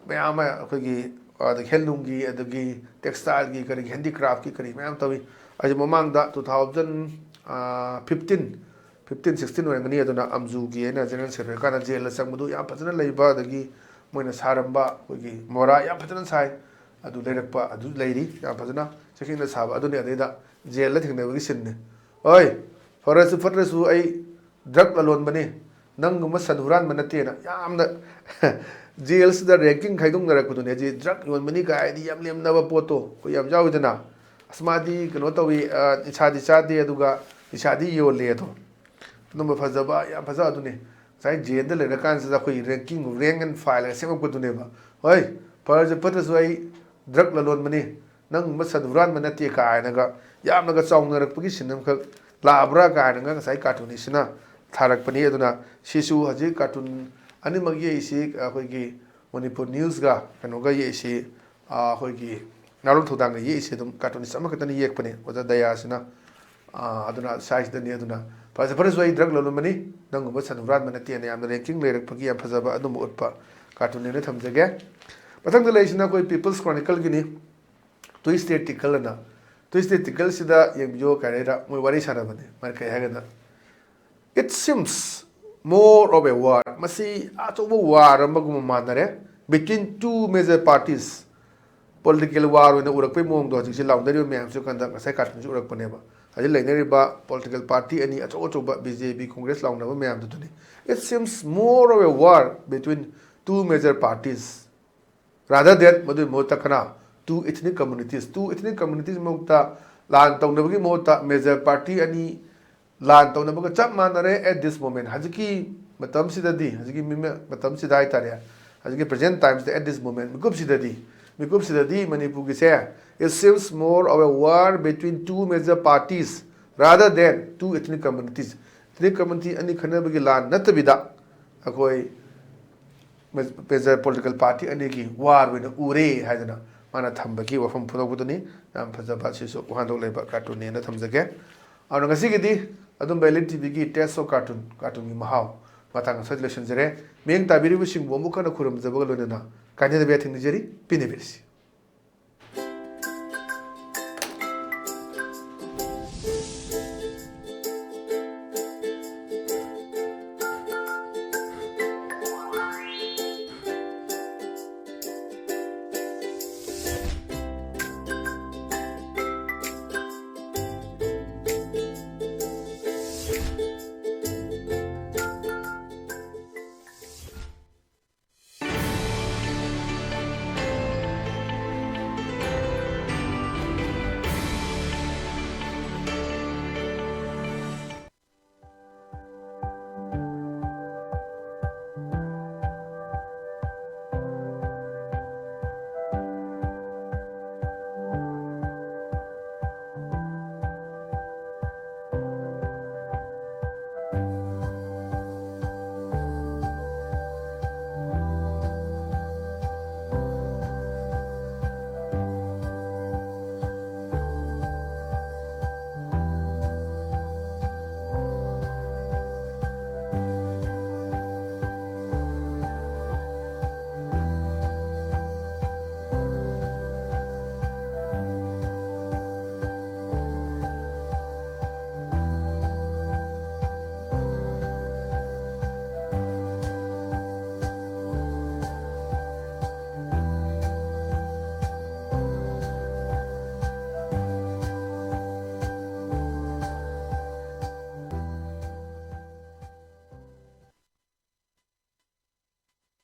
ꯃꯌꯥꯝ ꯑꯃ ꯑꯩꯈꯣꯏꯒꯤ, ꯑ, ꯑꯗꯒꯤ ꯍꯦꯟꯂꯨꯝꯒꯤ, ꯑꯗꯒꯤ ꯇꯦꯛꯁꯇꯥꯏꯜꯒꯤ, ꯀꯔꯤꯒꯤ, ꯍꯦꯟꯗꯤꯀ꯭ꯔꯥꯐꯀꯤ ꯀꯔꯤ ꯃꯌꯥꯝ ꯇꯧꯏ꯫ ꯑꯩꯁꯦ ꯃꯃꯥꯡꯗ two thousand, ꯑ, fifteen, fifteen sixteen ꯑꯣꯏꯔꯝꯒꯅꯤ꯫ ꯑꯗꯨꯅ ꯑꯝꯖꯨꯒꯤ ꯑꯩꯅ ꯖꯦꯅꯔꯦꯜ ꯁꯦꯀ꯭ꯔꯦꯇꯔꯤ ꯀꯥꯟꯗ ꯖꯦꯜꯗ ꯆꯪꯕꯗꯨ ꯌꯥꯝ ꯐꯖꯅ ꯂꯩꯕ, ꯑꯗꯒꯤ ꯃꯣꯏꯅ ꯁꯥꯔꯝꯕ ꯑꯩꯈꯣꯏꯒꯤ ꯃꯣꯔꯥ ꯌꯥꯝ ꯐꯖꯅ ꯁꯥꯏ, ꯑꯗꯨ ꯂꯩꯔꯛꯄ ꯑꯗꯨ ꯂꯩꯔꯤ, ꯌꯥꯝ ꯐꯖꯅ ꯆꯦꯛꯁꯤꯟꯅ ꯁꯥꯕ꯫ ꯑꯗꯨꯅꯤ ꯑꯗꯩꯗ ꯖꯦꯜꯗ ꯊꯦꯡꯅꯕꯒꯤ ꯁꯤꯟꯅꯤ꯫ "ꯍꯣꯏ, ꯐꯔꯁꯨ ꯐꯠꯇ꯭ꯔꯁꯨ ꯑꯩ ꯗ꯭ꯔꯒ ꯂꯂꯣꯟꯕꯅꯤ, ꯅꯪꯒꯨꯝꯕ ꯁꯟ ꯍꯨꯔꯥꯟꯕ ꯅꯠꯇꯦꯅ" ꯌꯥꯝꯅ ꯖꯦꯜꯁꯤꯗ ꯔꯦꯡꯀꯤꯡ ꯈꯥꯏꯗꯣꯛꯅꯔꯛꯄꯗꯨꯅꯦ꯫ ꯍꯧꯖꯤꯛ ꯗ꯭ꯔꯒ ꯌꯣꯟꯕꯅꯤ ꯀꯥꯏꯗꯤ ꯌꯥꯝ ꯂꯦꯝꯅꯕ ꯄꯣꯠꯇꯣ ꯑꯩꯈꯣꯏ ꯌꯥꯝ ꯌꯥꯎꯋꯤꯗꯅ꯫ "ꯑꯁ, ꯃꯥꯗꯤ ꯀꯩꯅꯣ ꯇꯧꯏ, ꯑ, ꯅꯤꯁꯥꯗꯤ ꯆꯥꯗꯦ, ꯑꯗꯨꯒ ꯅꯤꯁꯥꯗꯤ ꯌꯣꯜꯂꯦ" ꯑꯗꯣ꯫ ꯑꯗꯨꯝꯕ ꯐꯖꯕ, ꯌꯥꯝ ꯐꯖ ꯑꯗꯨꯅꯤ꯫ ꯉꯁꯥꯏ ꯖꯦꯜꯗ ꯂꯩꯔꯀꯥꯟꯁꯤꯗ ꯑꯩꯈꯣꯏ ꯔꯦꯡꯀꯤꯡ, ꯔꯦꯡ ꯑꯦꯟ ꯐꯥꯏꯜ ꯁꯦꯝꯃꯛꯄꯗꯨꯅꯦꯕ꯫ "ꯍꯣꯏ, ꯐꯔꯁꯨ ꯐꯠꯇ꯭ꯔꯁꯨ ꯑꯩ ꯗ꯭ꯔꯒ ꯂꯂꯣꯟꯕꯅꯤ, ꯅꯪꯒꯨꯝꯕ ꯁꯟ ꯍꯨꯔꯥꯟꯕ ꯅꯠꯇꯦ" ꯀꯥꯏꯅꯒ ꯌꯥꯝꯅꯒ ꯆꯥꯎꯅꯔꯛꯄꯒꯤ ꯁꯤꯟ ꯑꯃꯈꯛ ꯂꯥꯛꯑꯕ꯭ꯔꯥ ꯀꯥꯏꯅꯒ ꯉꯁꯥꯏ ꯀꯥꯔꯇꯨꯅꯤꯁꯁꯤꯅ ꯊꯥꯔꯛꯄꯅꯤ꯫ ꯑꯗꯨꯅ ꯁꯤꯁꯨ ꯍꯧꯖꯤꯛ ꯀꯥꯔꯇꯨꯟ ꯑꯅꯤꯃꯛ ꯌꯦꯛꯏꯁꯤ ꯑꯩꯈꯣꯏꯒꯤ ꯃꯅꯤꯄꯨꯔ ꯅ꯭ꯌꯨꯁꯀ ꯀꯩꯅꯣꯒ ꯌꯦꯛꯏꯁꯤ, ꯑ, ꯑꯩꯈꯣꯏꯒꯤ ꯅꯥꯔꯣꯟ ꯊꯧꯗꯥꯡꯒ ꯌꯦꯛꯏꯁꯤ ꯑꯗꯨꯝ ꯀꯥꯔꯇꯨꯅꯤꯁ ꯑꯃꯈꯛꯇꯅ ꯌꯦꯛꯄꯅꯤ, ꯑꯣꯖꯥ ꯗꯌꯥꯁꯤꯅ꯫ ꯑ, ꯑꯗꯨꯅ ꯁ꯭ꯋꯥꯏꯁꯤꯗꯅꯤ꯫ ꯑꯗꯨꯅ ꯐꯖ ꯐꯔꯁꯨ ꯑꯩ ꯗ꯭ꯔꯒ ꯂꯧꯔꯝꯕꯅꯤ, ꯅꯪꯒꯨꯝꯕ ꯁꯟ ꯍꯨꯔꯥꯟꯕ ꯅꯠꯇꯦꯅ ꯌꯥꯝꯅ ꯔꯦꯡꯀꯤꯡ ꯂꯩꯔꯛꯄꯒꯤ ꯌꯥꯝ ꯐꯖꯕ ꯑꯗꯨꯝꯕ ꯎꯠꯄ ꯀꯥꯔꯇꯨꯟꯅꯦꯅ ꯊꯝꯖꯒꯦ꯫ ꯃꯊꯪꯗ ꯂꯩꯔꯤꯁꯤꯅ ꯑꯩꯈꯣꯏ ꯄꯤꯄꯜꯁ ꯀ꯭ꯔꯣꯅꯤꯀꯜꯒꯤꯅꯤ꯫ ꯇ꯭ꯋꯤꯁꯇꯦ ꯇꯤꯀꯜ ꯑꯅ, ꯇ꯭ꯋꯤꯁꯇꯦ ꯇꯤꯀꯜꯁꯤꯗ ꯌꯦꯡꯕꯤꯌꯣ ꯀꯥꯏꯅ ꯃꯣꯏ ꯋꯥꯔꯤ ꯁꯥꯟꯅꯕꯅꯤ꯫ ꯃꯥꯅ ꯀꯩ ꯍꯥꯏꯒꯅ, "It seems more of a war." ꯃꯁꯤ ꯑꯆꯧꯕ ꯋꯥꯔ ꯑꯃꯒꯨꯝꯕ ꯃꯥꯟꯅꯔꯦ, "between two major parties." Political war ꯑꯣꯏꯅ ꯎꯔꯛꯄꯩ ꯃꯑꯣꯡꯗꯣ ꯍꯧꯖꯤꯛꯁꯦ ꯂꯥꯎꯅꯔꯤꯕ ꯃꯌꯥꯝꯁꯨ ꯀꯥꯟꯗ ꯉꯁꯥꯏ ꯀꯥꯔꯇꯨꯟꯁꯨ ꯎꯔꯛꯄꯅꯦꯕ꯫ ꯍꯧꯖꯤꯛ ꯂꯩꯅꯔꯤꯕ ꯄꯣꯂꯤꯇꯤꯀꯦꯜ ꯄꯥꯔꯇꯤ ꯑꯅꯤ ꯑꯆꯧ ꯑꯆꯧꯕ, ꯕꯤ ꯖꯦ ꯄꯤ, ꯀꯣꯡꯒ꯭ꯔꯦꯁ ꯂꯥꯎꯅꯕ ꯃꯌꯥꯝꯗꯨꯗꯨꯅꯤ꯫ "It seems more of a war between two major parties rather than" ꯃꯗꯨꯒꯤ ꯃꯍꯨꯠꯇ ꯀꯅꯥ? "Two ethnic communities." Two ethnic communities ꯃꯍꯨꯠꯇ, ꯂꯥꯟ ꯇꯧꯅꯕꯒꯤ ꯃꯍꯨꯠꯇ ꯃꯦꯖꯔ ꯄꯥꯔꯇꯤ ꯑꯅꯤ ꯂꯥꯟ ꯇꯧꯅꯕꯒ ꯆꯞ ꯃꯥꯟꯅꯔꯦ at this moment꯫ ꯍꯧꯖꯤꯛꯀꯤ ꯃꯇꯝꯁꯤꯗꯗꯤ, ꯍꯧꯖꯤꯛꯀꯤ ꯃꯤꯃ-, ꯃꯇꯝꯁꯤꯗ ꯍꯥꯏꯇꯥꯔꯦ, ꯍꯧꯖꯤꯛꯀꯤ ꯄ꯭ꯔꯖꯦꯟ ꯇꯥꯏꯝꯁꯤꯗ, at this moment, ꯃꯤꯀꯨꯞꯁꯤꯗꯗꯤ, ꯃꯤꯀꯨꯞꯁꯤꯗꯗꯤ ꯃꯅꯤꯄꯨꯔꯒꯤꯁꯦ, "It seems more of a war between two major parties rather than two ethnic communities." ethnic community ꯑꯅꯤ ꯈꯟꯅꯕꯒꯤ ꯂꯥꯟ ꯅꯠꯇꯕꯤꯗ ꯑꯩꯈꯣꯏ ꯃꯦꯖꯔ ꯄꯣꯂꯤꯇꯤꯀꯦꯜ ꯄꯥꯔꯇꯤ ꯑꯅꯤꯒꯤ ꯋꯥꯔ ꯑꯣꯏꯅ ꯎꯔꯦ ꯍꯥꯏꯗꯅ ꯃꯥꯅ ꯊꯝꯕꯒꯤ ꯋꯥꯐꯝ ꯐꯣꯡꯗꯣꯛꯄꯗꯨꯅꯤ꯫ ꯌꯥꯝ ꯐꯖꯕ, ꯑꯁꯤꯁꯨ ꯋꯥꯍꯟꯊꯣꯛ ꯂꯩꯕ ꯀꯥꯔꯇꯨꯟꯅꯦꯅ ꯊꯝꯖꯒꯦ꯫ ꯑꯗꯨꯅ ꯉꯁꯤꯒꯤꯗꯤ ꯑꯗꯨꯝ ꯚꯦꯂꯤꯠ ꯇꯤ ꯚꯤꯒꯤ Taste of Cartoon, ꯀꯥꯔꯇꯨꯟꯒꯤ ꯃꯍꯥꯎ ꯃꯇꯥꯡ ꯑꯁꯤꯗ ꯂꯣꯏꯁꯤꯟꯖꯔꯦ꯫ ꯃꯤꯠꯌꯦꯡ ꯇꯥꯕꯤꯔꯤꯕꯁꯤꯡꯕꯨ ꯑꯃꯨꯛ ꯍꯟꯅ ꯈꯨꯔꯨꯝꯖꯕꯒ ꯂꯣꯏꯅꯅ ꯀꯥꯏꯅꯗꯕ ꯌꯥꯊꯪ ꯅꯤꯖꯔꯤ꯫ ꯄꯤꯅꯕꯤꯔꯁꯤ꯫